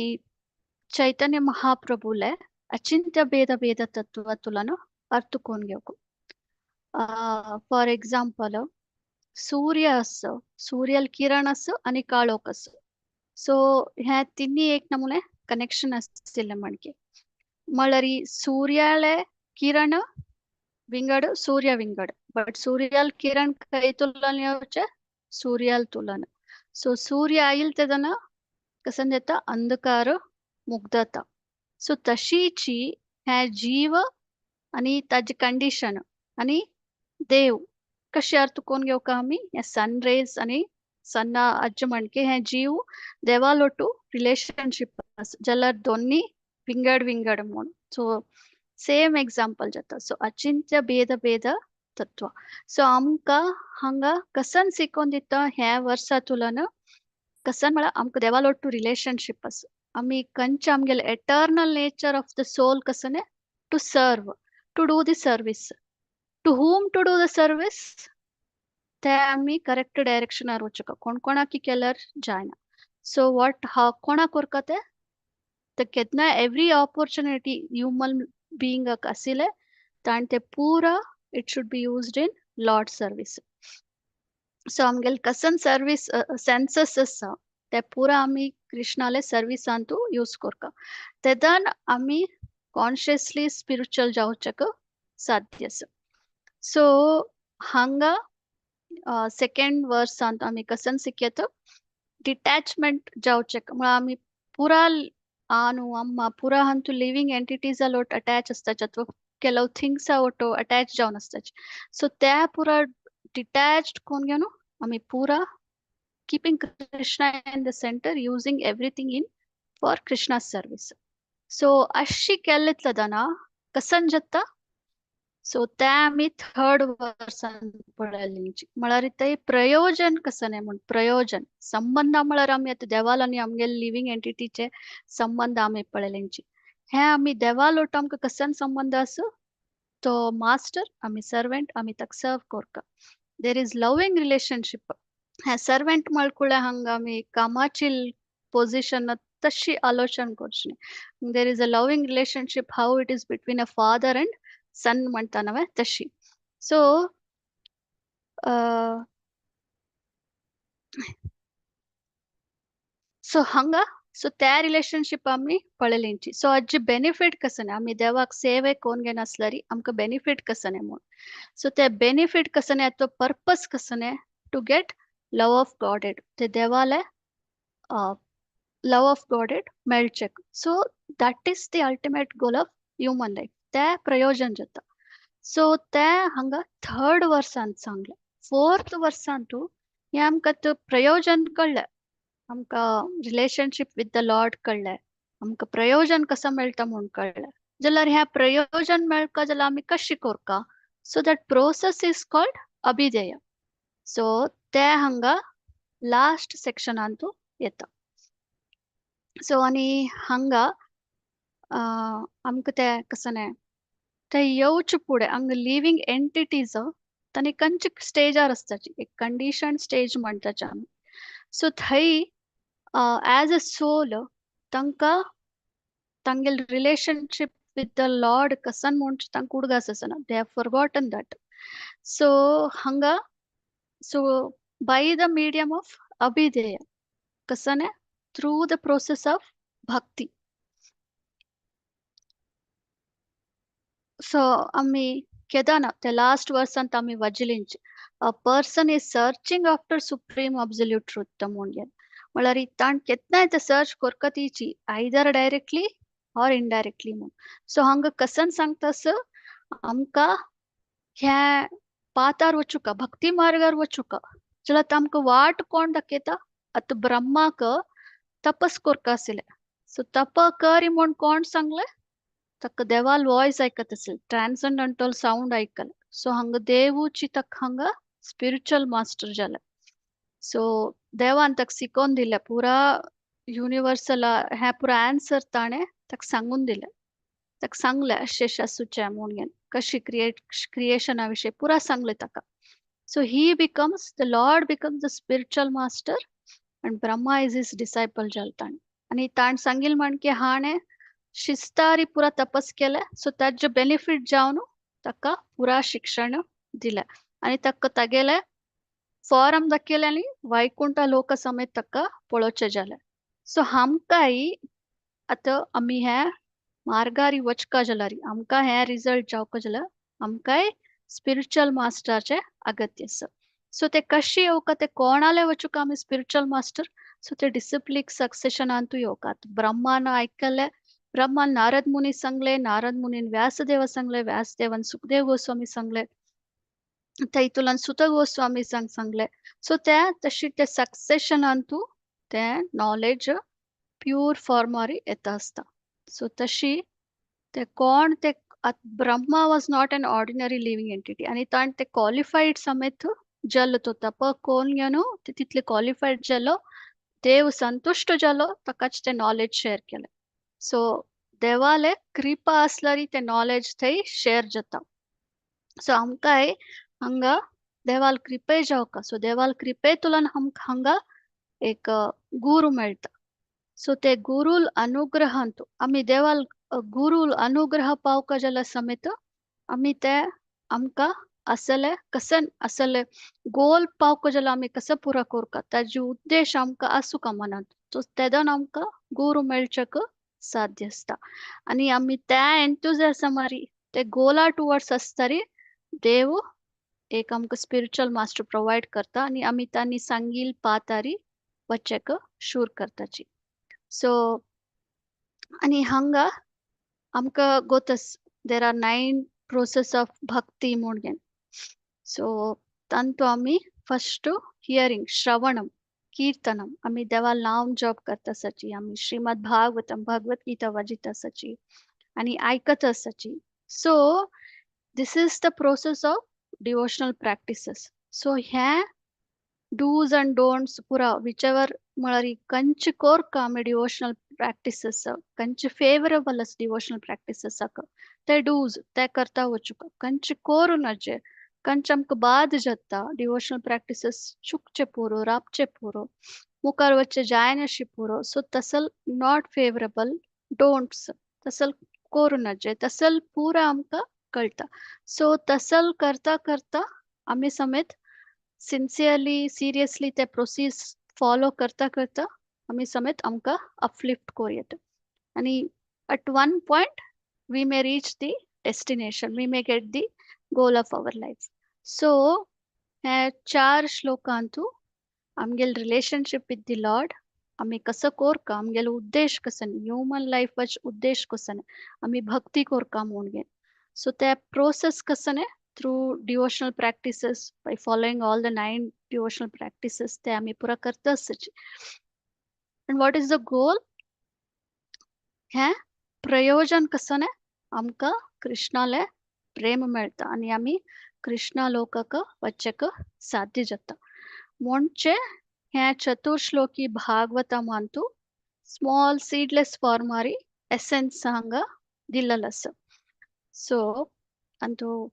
चैतन्य महाप्रभुले अचिंत्य भेद भेद तत्व तुलन अर्थ कोण घेवक. फॉर एग्जाम्पल सूर्य आसा, सूर्यल किरण आसा आनी काळोख आसा. सो ह्या तिन्ही एक नमुने कनेक्शन आशिल्लें म्हणके. म्हळ्यार सूर्याले किरण विंगड, सूर्य विंगड, बट सूर्याल किरण खंय तुलन येवचे? सूर्याल तुलन. सो सूर्य आयल तेदना कसन जाता? अंधकार मुग्धता. सो तशीची हे जीव आनी ताजी कंडिशन आनी देव कशें अर्थ कोण घेवका आमी हे सन रेज आनी सन्ना अज्ज म्हणके हे जीव देवालोटू रिलेशनशीप आसा जाल्यार दोन्ही विंगड विंगड म्हूण. सो सेम एग्जाम्पल जाता. सो अचिंत्य भेद भेद तत्व. सो आमकां हांगा कसन शिकोवन दिता ह्या वर्सा तुलन कसन म्हळ्यार आमकां देवालोटू रिलेशनशीप आसा. आमी खंयचे आमगेले eternal nature of the soul कसने to serve, to do the service. To whom to do the service ते आमी करेक्ट डायरेक्शनार वचूंक, कोण कोणाकी केल्यार जायना. सो what हा कोणाक करका ते तर केन्ना एवरी ऑपॉर्च्युनिटी ह्युमन बिंगाक आशिल्ले ताण ते पुरा it should be used in Lord service. So आमगेले कसन सर्वीस सेन्सस आसा ते पुरा आमी कृष्णाले सर्विसांतू यूज करका, तेदान आमी कॉन्शियसली स्पिरिच्युअल जावचेक साध्य आसा. सो हांगा सेकेंड वर्सांत आमी कसन शिकयता डिटॅचमेंट जावचेक, म्हळ्यार आमी पुरा आनु अम्मा पुरा हांतू लिवींग एंटिटीजा लोट अटॅच आसताचे अथवा ಕೆಲವು थिंग्सा ಒಟ್ಟು अटॅच जावन आसताचे. सो त्या पुरा डिटॅच्ड कोण घेवन आमी पुरा keeping Krishna in the center, using everything in for Krishna's service. So अशी केल्लेतलदाना कसन जाता. सो ते आमी थर्ड वर्सान पळयली म्हळ्यार ते प्रयोजन कसने म्हूण. प्रयोजन संबंध म्हळ्यार आमी आतां देवाल आनी आमगेले लिवींग एंटिटीचे संबंध आमी पळयलेंची. हे आमी देवाल आमकां कसन संबंध आसा? तो मास्टर, आमी सर्वेंट, आमी ताका सर्व करता. There is loving relationship. हे सर्वेंट म्हळकुळे हांगा आमी कामाची पोझिशन तशी आलोचन करची. There is a loving relationship how it is between a father and son म्हणटा नव्हे तशी. सो सो हांगा सो त्या रिलेशनशीप आमी पळयलेंची. सो हाजी बेनिफीट कसं आमी देवाक सेवे कोण घेनासल्यार आमकां बेनिफीट कसं म्हूण. सो ते बेनिफीट कसं तो पर्पस कसं to get love of Godhead, ते देवाले लव ऑफ गॉडेड मेळचें. So that is the ultimate goal of human life. ते प्रयोजन जाता. सो ते हांगा थर्ड वर्सान सांगलें. फोर्थ वर्सांतू हें आमकां प्रयोजन कळ्ळें, आमकां रिलेशनशीप विथ the Lord कळ्ळें, आमकां प्रयोजन कसो मेळटा म्हूण कळ्ळें. जाल्यार हें प्रयोजन मेळका जाल्यार आमी कशें करका? So that process is called अभिधेय. सो ते हांगा लास्ट सेक्शनांतू येता. सो आनी हांगा आमकां ते कसं ते येवचे फुडें हांगा लिवींग एंटिटीज तांणी खंयचे स्टेजार आसताची एक कंडिशन स्टेज म्हणटाचे आमी. सो थंय एज अ सोल तांकां तांगेले रिलेशनशीप विथ the Lord कसन म्हूण तांकां उडगास आसना, they have forgotten that. So हांगा so by the medium of अभिधेय कसने through the process of bhakti. So आमी केदाना ते लास्ट वर्सांत आमी वजिलिंच a person is searching after supreme absolute truth म्हूण. म्हळ्यार ताण केन्नाय ते सर्च करका तिची आयदर डायरेक्टली ऑर इनडायरेक्टली म्हूण. सो हांगा कसन सांगता आमकां ह्या पातार वचुका, भक्ती मार्गार वचुका जाल्यार आमकां वाट कोण दाखयता? आतां ब्रह्माक तपस करका आशिल्लें. सो तप कर म्हूण कोण सांगलें? ताका देवाल वॉयस आयकत आशिल्लें, ट्रान्संडंटल सावंड आयकलें. सो हांगा देवूची ताका हांगा स्पिरिच्युअल मास्टर जालें. सो देवान ताका शिकोवन दिलें पुरा युनिवर्सल हें पुरा आन्सर ताणें ताका सांगून दिलें. ताका सांगलें अशें अशें आसूचें म्हूण घेवन कशी क्रिएशना विशीं पुरा सांगलें ताका. So he becomes the Lord, becomes the spiritual master and Brahma is his disciple जाल ताणें. आनी ताणें सांगिल म्हण की हाणें शिस्तारी पुरा तपस केलें, सो ताजे बेनिफीट जावन ताका पुरा शिक्षण दिलें आनी ताका तागेलें फॉर्म दाखयलें आनी वैकुंठ लोक समेत ताका पळोवचें जालें. सो आमकांय आतां आमी हे मार्गारी वचका जाल्यार, आमकां हे रिजल्ट जावका जाल्यार आमकांय स्पिरिच्युअल मास्टराचें अगत्य आसा. सो ते कशें येवका, ते कोणाले वचूका आमी स्पिरिच्युअल मास्टर? सो ते डिसिप्लीक सक्सेशनांतू येवकात. ब्रह्मान आयकले, ब्रह्मान नारद मुनी सांगले, नारद मुनीन व्यासदेव सांगले, व्यासदेवान सुखदेव गोस्वामी सांगले, थंयतुल्यान सुत गोस्वामी सांगले. सो त्या तशी ते सक्सेशनांतू ते नॉलेज प्यूर फॉर्मारी येता आसता. सो तशी ते कोण ते Brahma was not an ordinary living entity आनी ताणें ते क्वालिफाईड समेत जाल्लो तो तप कोण न्हू ते तितले क्वालिफाईड जालो, देव संतुश्ट जालो, ताकाच ते नॉलेज शेअर केलें. सो देवाले कृपा आसल्यार ते नॉलेज थंय शेअर जाता. सो आमकांय हांगा देवाल कृपे जावका. सो देवाल कृपेतुल्यान आमकां हांगा एक गुरू मेळटा. सो ते गुरुल अनुग्रहांतू आमी देवाल गुरुल अनुग्रह पावका जाल्यार समेत आमी ते आमकां असले कसन असले गोल पावका जाल्यार आमी कसो पुरा करका ताजे उद्देश आमकां आसूका मनांत, सो तेदोन आमकां गुरू मेळच्याक साध्य आसता. आनी आमी त्या एन्थुजियाजमारी ते गोला टुवर्ड्स आसतारी देव एक आमकां स्पिरिच्युअल मास्टर प्रोवायड करता आनी आमी तांणी सांगील पातारी वचेक शूर करताची. सो आनी हांगा आमकां गोतस there are 9 process of bhakti म्हणून. सो तांतू आमी फस्ट हियरींग, श्रवणम, कीर्तनम, आमी देवा नाम जप करता आसाची, आमी श्रीमद भागवतम भगवत गीता वाजित आसाची आनी आयकत आसाची. So this is the process of devotional practices. So hey dos and don'ts पुरा विचएवर म्हळ्यार कंच कोरका आमी डिवोशनल प्रॅक्टिसेस, कंच फेवरेबल आसा डिवोशनल प्रॅक्टिसेसाक ते डूज ते करता वचूका, कंच कोरू नजे, कंच आमकां बाद जाता डिवोशनल प्रॅक्टिसेस चुकचे पुरो, राबचे पुरो, मुखार वचचे जायनाशी पुरो. सो तसल not favourable don'ts तसल करू नजे, तसल पुरा आमकां कळटा. सो तसल करता करता आमी समेत सिन्सियरली सिरियसली ते प्रोसीस फॉलो करता करता आमी समेत आमकां अपलिफ्ट करूं येता आनी at one point we may reach the destination, we may get the goal of our life. So हे चार श्लोकांतू आमगेल रिलेशनशीप विथ the Lord आमी कसो कोरका, आमगेलो उद्देश कसो, ह्युमन लायफाचो उद्देश कसो, आमी भक्ती कोरका म्हणून. सो ते प्रोसेस कसो through devotional practices, by following all the 9 devotional practices ते आमी पुरा करता आसची. And what is the goal? हें प्रयोजन कसो न्ही आमकां कृष्णाले प्रेम मेळटा आनी आमी कृष्णा लोकाक वचक साध्य जाता. म्हणजे हें चतुर्श्लोकी भागवतमांतू स्मॉल सीडलेस फॉर्मारी एसेन्स हांगा दिल्लेलो आसा. सो अंतू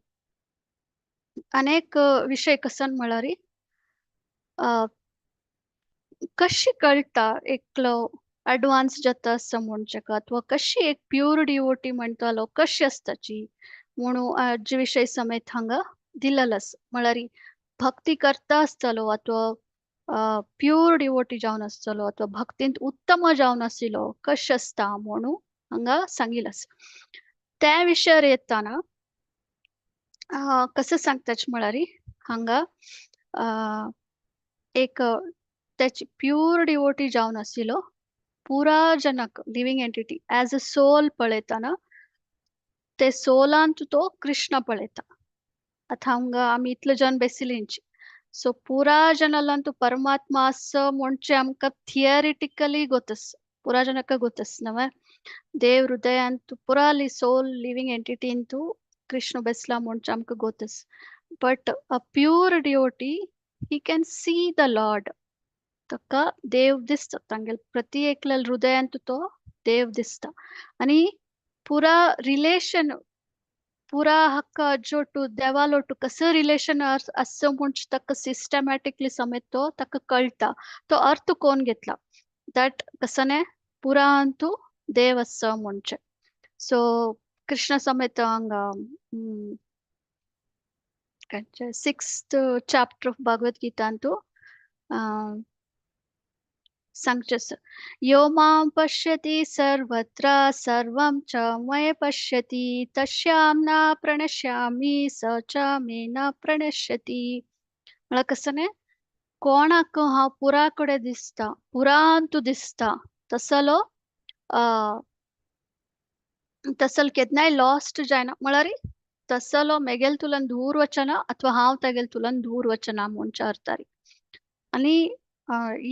अनेक विशय कसन म्हळ्यार कशी कळटा एकलो अडवान्स जाता आसता म्हणचेका अथवा कशी एक प्यूर डिवोटी म्हणटालो कशी आसताची म्हणून जे विशय समेत हांगा दिल्लेलो आसा. म्हळ्यार भक्ती करता आसतलो अथवा प्यूर डिवोटी जावन आसतलो अथवा भक्तींत उत्तम जावन आशिल्लो कशें आसता म्हणून हांगा सांगिल्लें आसा. त्या विशयार येताना कसं सांगताच म्हळ्यार हांगा एक त्याची प्यूर डिवोटी जावन आशिल्लो पुरा जनक living entity as a soul पळयतना ते सोलांत तो कृष्ण पळयता. आतां हांगा आमी इतले जन बेसिलींची, सो पुरा जनालांतू परमात्मा आसा म्हणचे आमकां थियरिटिकली गोतस, पुरा जनक गोतस नव्हे देव हृदयांत पुराली सोल लिव्हिंग एंटिटींतू कृष्ण बेसला म्हणचे आमकां गोतस. But a pure devotee, he can see the Lord. ताका देव दिसता, तांगेले प्रति एकल्या हृदयांत तो देव दिसता आनी पुरा रिलेशन पुरा हक्क अज्जोटू देवालोटू कसं रिलेशन आसचो म्हूण ताका सिस्टमॅटिकली समेत तो ताका कळटा, तो अर्थ कोण घेतला that कसने पुरा अंतू देव आसचो म्हणचे. सो कृष्ण समेत हांगा सिक्स्थ चॅप्टर ऑफ भगवद गीतांतू सांगचें, यो मां पश्यति सर्वत्र सर्वं च मयि पश्यति तस्यां न प्रणश्यामि स च मे न प्रणश्यति. म्हळ्यार कसं न्ही, कोणाक हांव पुरा कडेन दिसता, पुरांतू दिसता, तसलो तसल केन्नाय लॉस्ट जायना. म्हळ्यार तसलो मेगेल तुलन दूर वचना अथवा हांव तागेल तुलन दूर वचना म्हणचे अर्थारी. आनी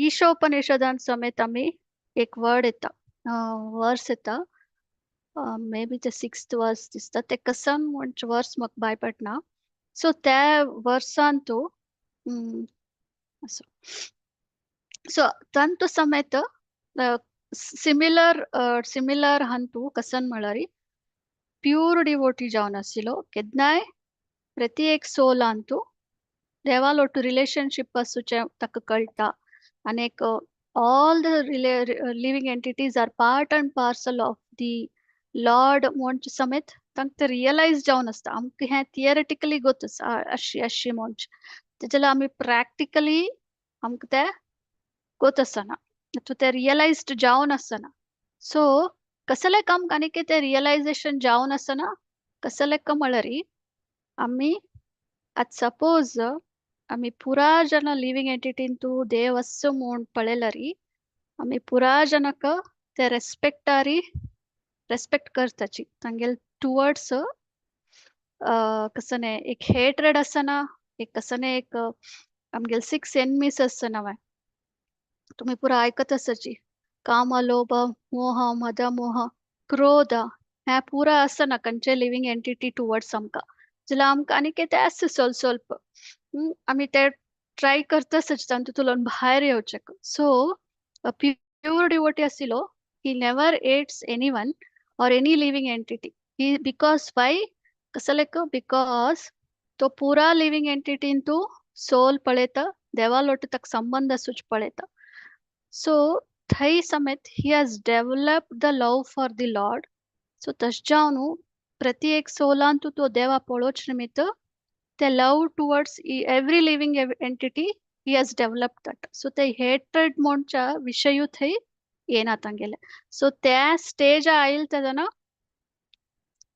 ईशोपनिषदान समेत आमी एक वर्ड येता, वर्स येता, मे बी ते सिक्स्थ वर्स दिसता, ते कसन म्हणचे वर्स म्हाका बाय पडना. सो त्या वर्सान तूं असो सो तंतु समेत सिमिलर सिमिलर हंतू कसन म्हळ्यार प्यूर डिवोटी जावन आशिल्लो, केन्नाय प्रति एक सोलांतू देवालोटू रिलेशनशीप आसूचें ताका कळटा आनी एक all the living entities are part and parcel of the Lord म्हणचे समेत तांकां ते रियलायज जावन आसता. आमकां हें थियरिटिकली गोत आसा अशी अशी म्हणचे, तेजें जाल्यार आमी प्रॅक्टिकली आमकां तें गोत आसना अथवा तें रियलायज्ड जावन आसना. सो कसलें काम आनी तें रियलायजेशन जावन आसना. कसलें म्हळ्यार आमी आतां सपोज आमी पुरा जन लिविंग एंटिटीन तूं देव आसा म्हूण पळयल्यार आमी पुरा जनाक ते रेस्पेक्टारी रेस्पेक्ट करताची, तांगेल टुवर्ड्स कसने एक हेट्रेड आसना, एक कसने एक आमगेल सिक्स एनमीस आसना. तुमी पुरा आयकत आसाची, काम, लोभ, मोह, मद, मोह, क्रोध हें पुरा आसना खंयचे लिविंग एंटिटी टुवर्ड्स आमकां. जाल्यार आमकां आनी कितें आसता स्वल्प स्वल्प, आमी ते ट्राय करताच तातूंतल्यान भायर येवचें. सो प्यूर डिवोटी आशिल्लो, he never hates anyone or any living entity. He because why कसले, because तो पुरा लिविंग एंटिटीन तूं सोल पळयता, देवा लोट ताका संबंध आसूच पळयता. सो थंय समेत he has developed the love for the Lord. So तशें जावन प्रति एक सोलान तूं तो देवा पळोवच निमित्त ते love towards every living entity he has developed that. So ते हेट्रेड म्हणच्या विशयू थंय येना तांगेले. सो त्या स्टेज आयल तेन्ना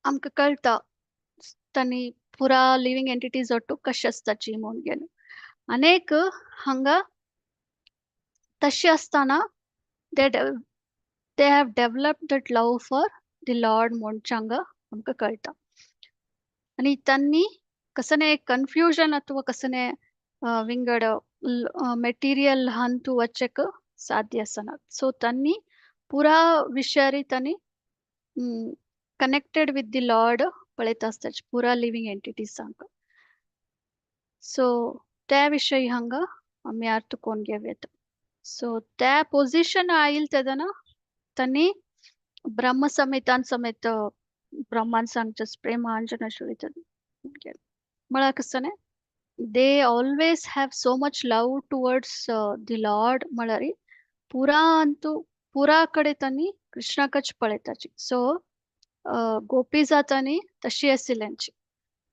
आमकां कळटा तांणी पुरा लिविंग एंटिटीज ಒಟ್ಟು कशें आसताची म्हूण घेवन. अनेक हांगा तशें आसतना they have developed that love for the Lord म्हणचे हांगा आमकां कळटा. आनी तांणी कसने कन्फ्युजन अथवा कसने विंगड ಮೆಟೀರಿಯಲ್ ಹಂತು ವಚ್ಚಕ್ ಸಾಧ್ಯ आसना. ಸೊ तांणी पुरा विशयारी तांणी कनेक्टेड विथ the Lord पळयता आसता पुरा लिविंग एंटिटीजांक. सो त्या विशयी हांगा आमी अर्थ कोण घेवं. सो त्या पोझिशन आयल तेन्ना तांणी ब्रह्म समेतान समेत ब्रह्मान सांगचे प्रेमांजन म्हळ्यार कसं न्ही, they always have so much love towards the Lord. म्हळ्यार पुरा अंतू पुरा कडेन तांणी कृष्णाकच पळयताची. सो गोपी जातानी तशी आशिल्ल्यांची,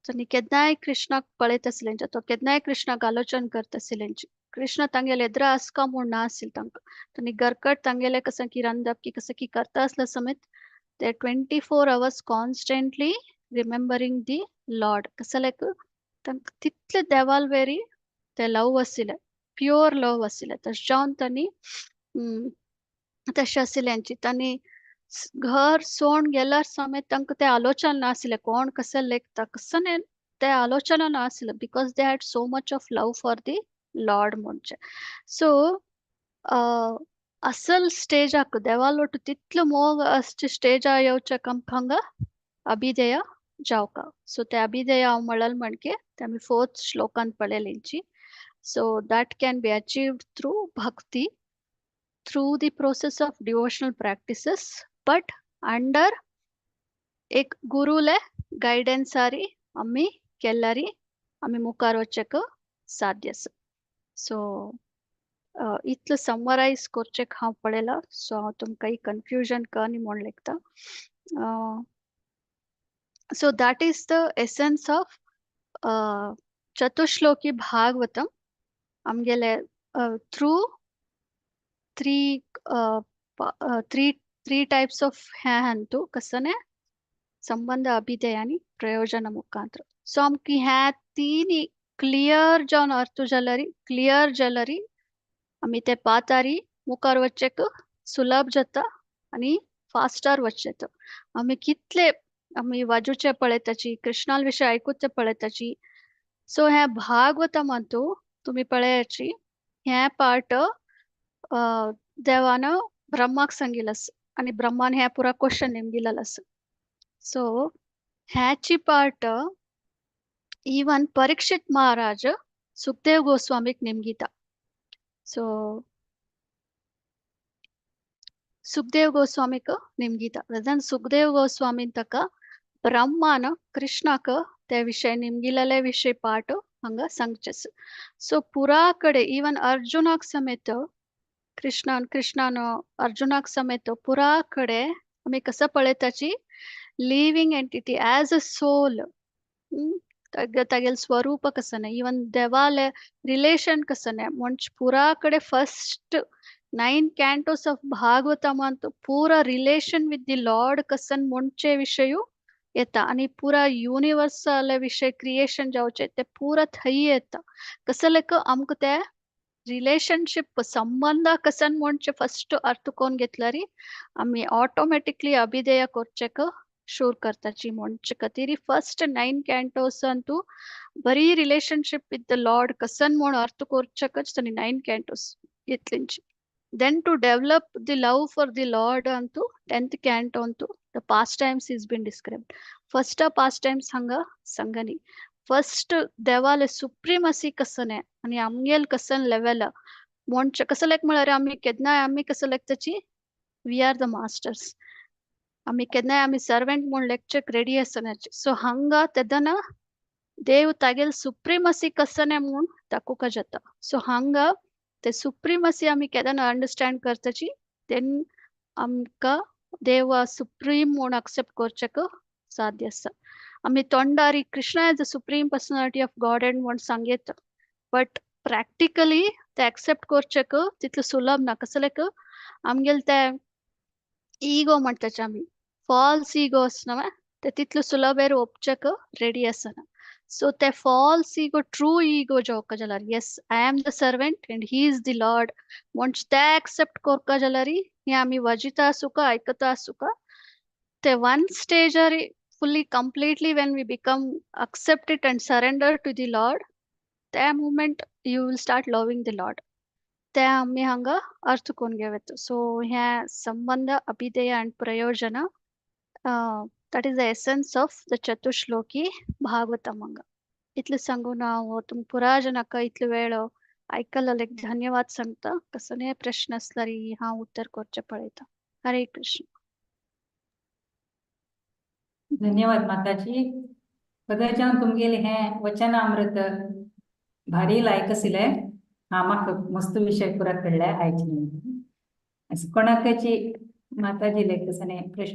तांणी केन्नाय कृष्णाक पळयत आशिल्ल्यांची, तो केन्नाय कृष्णाक आलोचन करत आशिल्ल्यांची. कृष्ण तांगेले एदरा आसका म्हूण ना आशिल्लें तांकां. तांणी घरकट तांगेले कसं की रांदप की कसं की करता आसल्या समेत ते 24 hours constantly remembering the Lord. कसं लायक तांकां तितले देवाल वेरी ते लव आशिल्लें, प्युअर लव आशिल्लें. तशें जावन तांणी तशें आशिल्ल्यांची. तांणी घर सोड गेल्यार समेत तांकां ते आलोचन नाशिल्लें, कोण कशें लेखता कसं ते आलोचना नाशिल्लें, because they had so much of love for the Lord म्हणचे. सो असल स्टेजाक देवालोट तितलो मोग आसचे स्टेजा येवच्याक आमकां हांगा अभिधेय जावका. सो ते अभिधेय हांव म्हणल म्हणके ते आमी fourth श्लोकान पळयलेंची. So that can be achieved through bhakti, through the process of devotional practices, but under एक गुरुले गायडन्सारी आमी केल्यारी आमी मुखार वचक साध्य आसा. सो इतलो समरायज करचें हांव पळयलां. सो हांव तुमकां कन्फ्युजन कनी म्हूण लेखता. So that is the essence of Chatushloki Bhagavatam आमगेले through three three three types of हे अंतू कसने संबंध, अभिधेय आनी प्रयोजन मुखांतर. सो आमकां ह्या तीन क्लियर जावन अर्थ जाल्यारी, क्लियर जाल्यारी आमी ते पातारी मुखार वचचेक सुलभ जाता आनी फास्टार वचचें. आमी कितले आमी वाजूचे पळयताची, कृष्णाल विशय आयकुचे पळयताची. सो हे भागवतमांतू तुमी पळयाची, हे पार्ट देवान ब्रह्माक सांगिल्लें आनी ब्रह्मान हे पुरा क्वेश्चन निमगिलेलें आसा. सो ह्याची पार्ट इवन परीक्षित महाराज सुखदेव गोस्वामीक निमगिता. सो सुखदेव गोस्वामीक निमगिता. सुखदेव गोस्वामी ताका ब्रह्मान कृष्णाक ते विशय निमगिलेले विशय पार्ट हांगा सांगचे. सो पुरा कಡೆ इवन अर्जुनाक समेत, कृष्णान कृष्णान अर्जुनाक समेत पुरा कಡೆ आमी कसं पळयताची, living entity as a soul तागेल स्वरूप कसं, इवन देवाले रिलेशन कसं म्हणजे पुरा कಡೆ फर्स्ट 9 क्ಯಾಂटोस ऑफ भागवतमांत पुरा रिलेशन विथ the lord कसन म्हणचे विशयू येता आणि पुरा युनिवर्सल विषय क्रिएशन जावचे ते पुरा थंय येता. कसं लेक आमकां ते रिलेशनशिप संबंध कसन म्हणचे फर्स्ट अर्थ कोण घेतल्यारी आमी ऑटोमॅटिकली अभिधेय करचेक शूर करताची. म्हणचे खातीर फर्स्ट 9 कॅन्टोस अंतू बरी रिलेशनशिप विथ the lord कसन म्हूण अर्थ करचेकच ताणी 9 कॅन्टोस घेतलींची. Then to develop the love for the Lord Antu 10th canto Antu the pastimes is been described. First pastimes हांगा संगनी फर्स्ट देवाले सुप्रीमसी कसने आणि आमगेल कसन लेवल म्हणचे कसं लायक म्हळ्यार आमी केन्नाय आमी कसं लेखताची, we are the masters. आमी केन्नाय आमी सर्वेंट म्हूण लेखचेक रेडी आसनाची. सो हांगा तेदना देव तागेल सुप्रीमसी कसने म्हूण दाखोवका जाता. सो हांगा ते सुप्रीमसी आमी केन्ना अंडरस्टँड करताची, then आमकां देव सुप्रीम म्हूण एक्सेप्ट करचेक साध्य आसा. आमी तोंडारी Krishna as a supreme personality of Godhead म्हूण सांगयता, बट प्रॅक्टिकली ते एक्सेप्ट करचेक तितलें सुलभ ना. कसं लायक आमगेले ते इगो म्हणटाचे आमी, फॉल्स इगो आसना, ते तितले सुलभेर ओपचेक रेडी आसना. सो ते फॉल्स इगो ट्रू इगो जावका जाल्यार, yes, I am the servant and he is the Lord म्हणजे ते एक्सेप्ट करका जाल्यार हे आमी वाजिता आसूका, आयकता आसूका, ते one स्टेजार fully completely when we become accept it and surrender to the Lord, त्या moment you will start loving the Lord. ते आमी हांगा अर्थ करून घेवं. सो ह्या संबंध, अभिधेय आनी प्रयोजन, that is the essence of the Chatushloki Bhagavatam हांगा. इतलें सांगून हांव तुमकां पुरा जनाक इतलो वेळ आयकल्ल्याक धन्यवाद सांगता. कसलेय प्रश्न आसल्यार हांव उत्तर करचें पळयता. हरे कृष्ण. धन्यवाद माताजी. कदाचान तुमगेले हे वचनामृत भारी लायक आशिल्ले. हा, म्हाका मस्त विशय पुरा कळ्ळे आयचे. कोणाकाची माताजी लेख प्रश्न?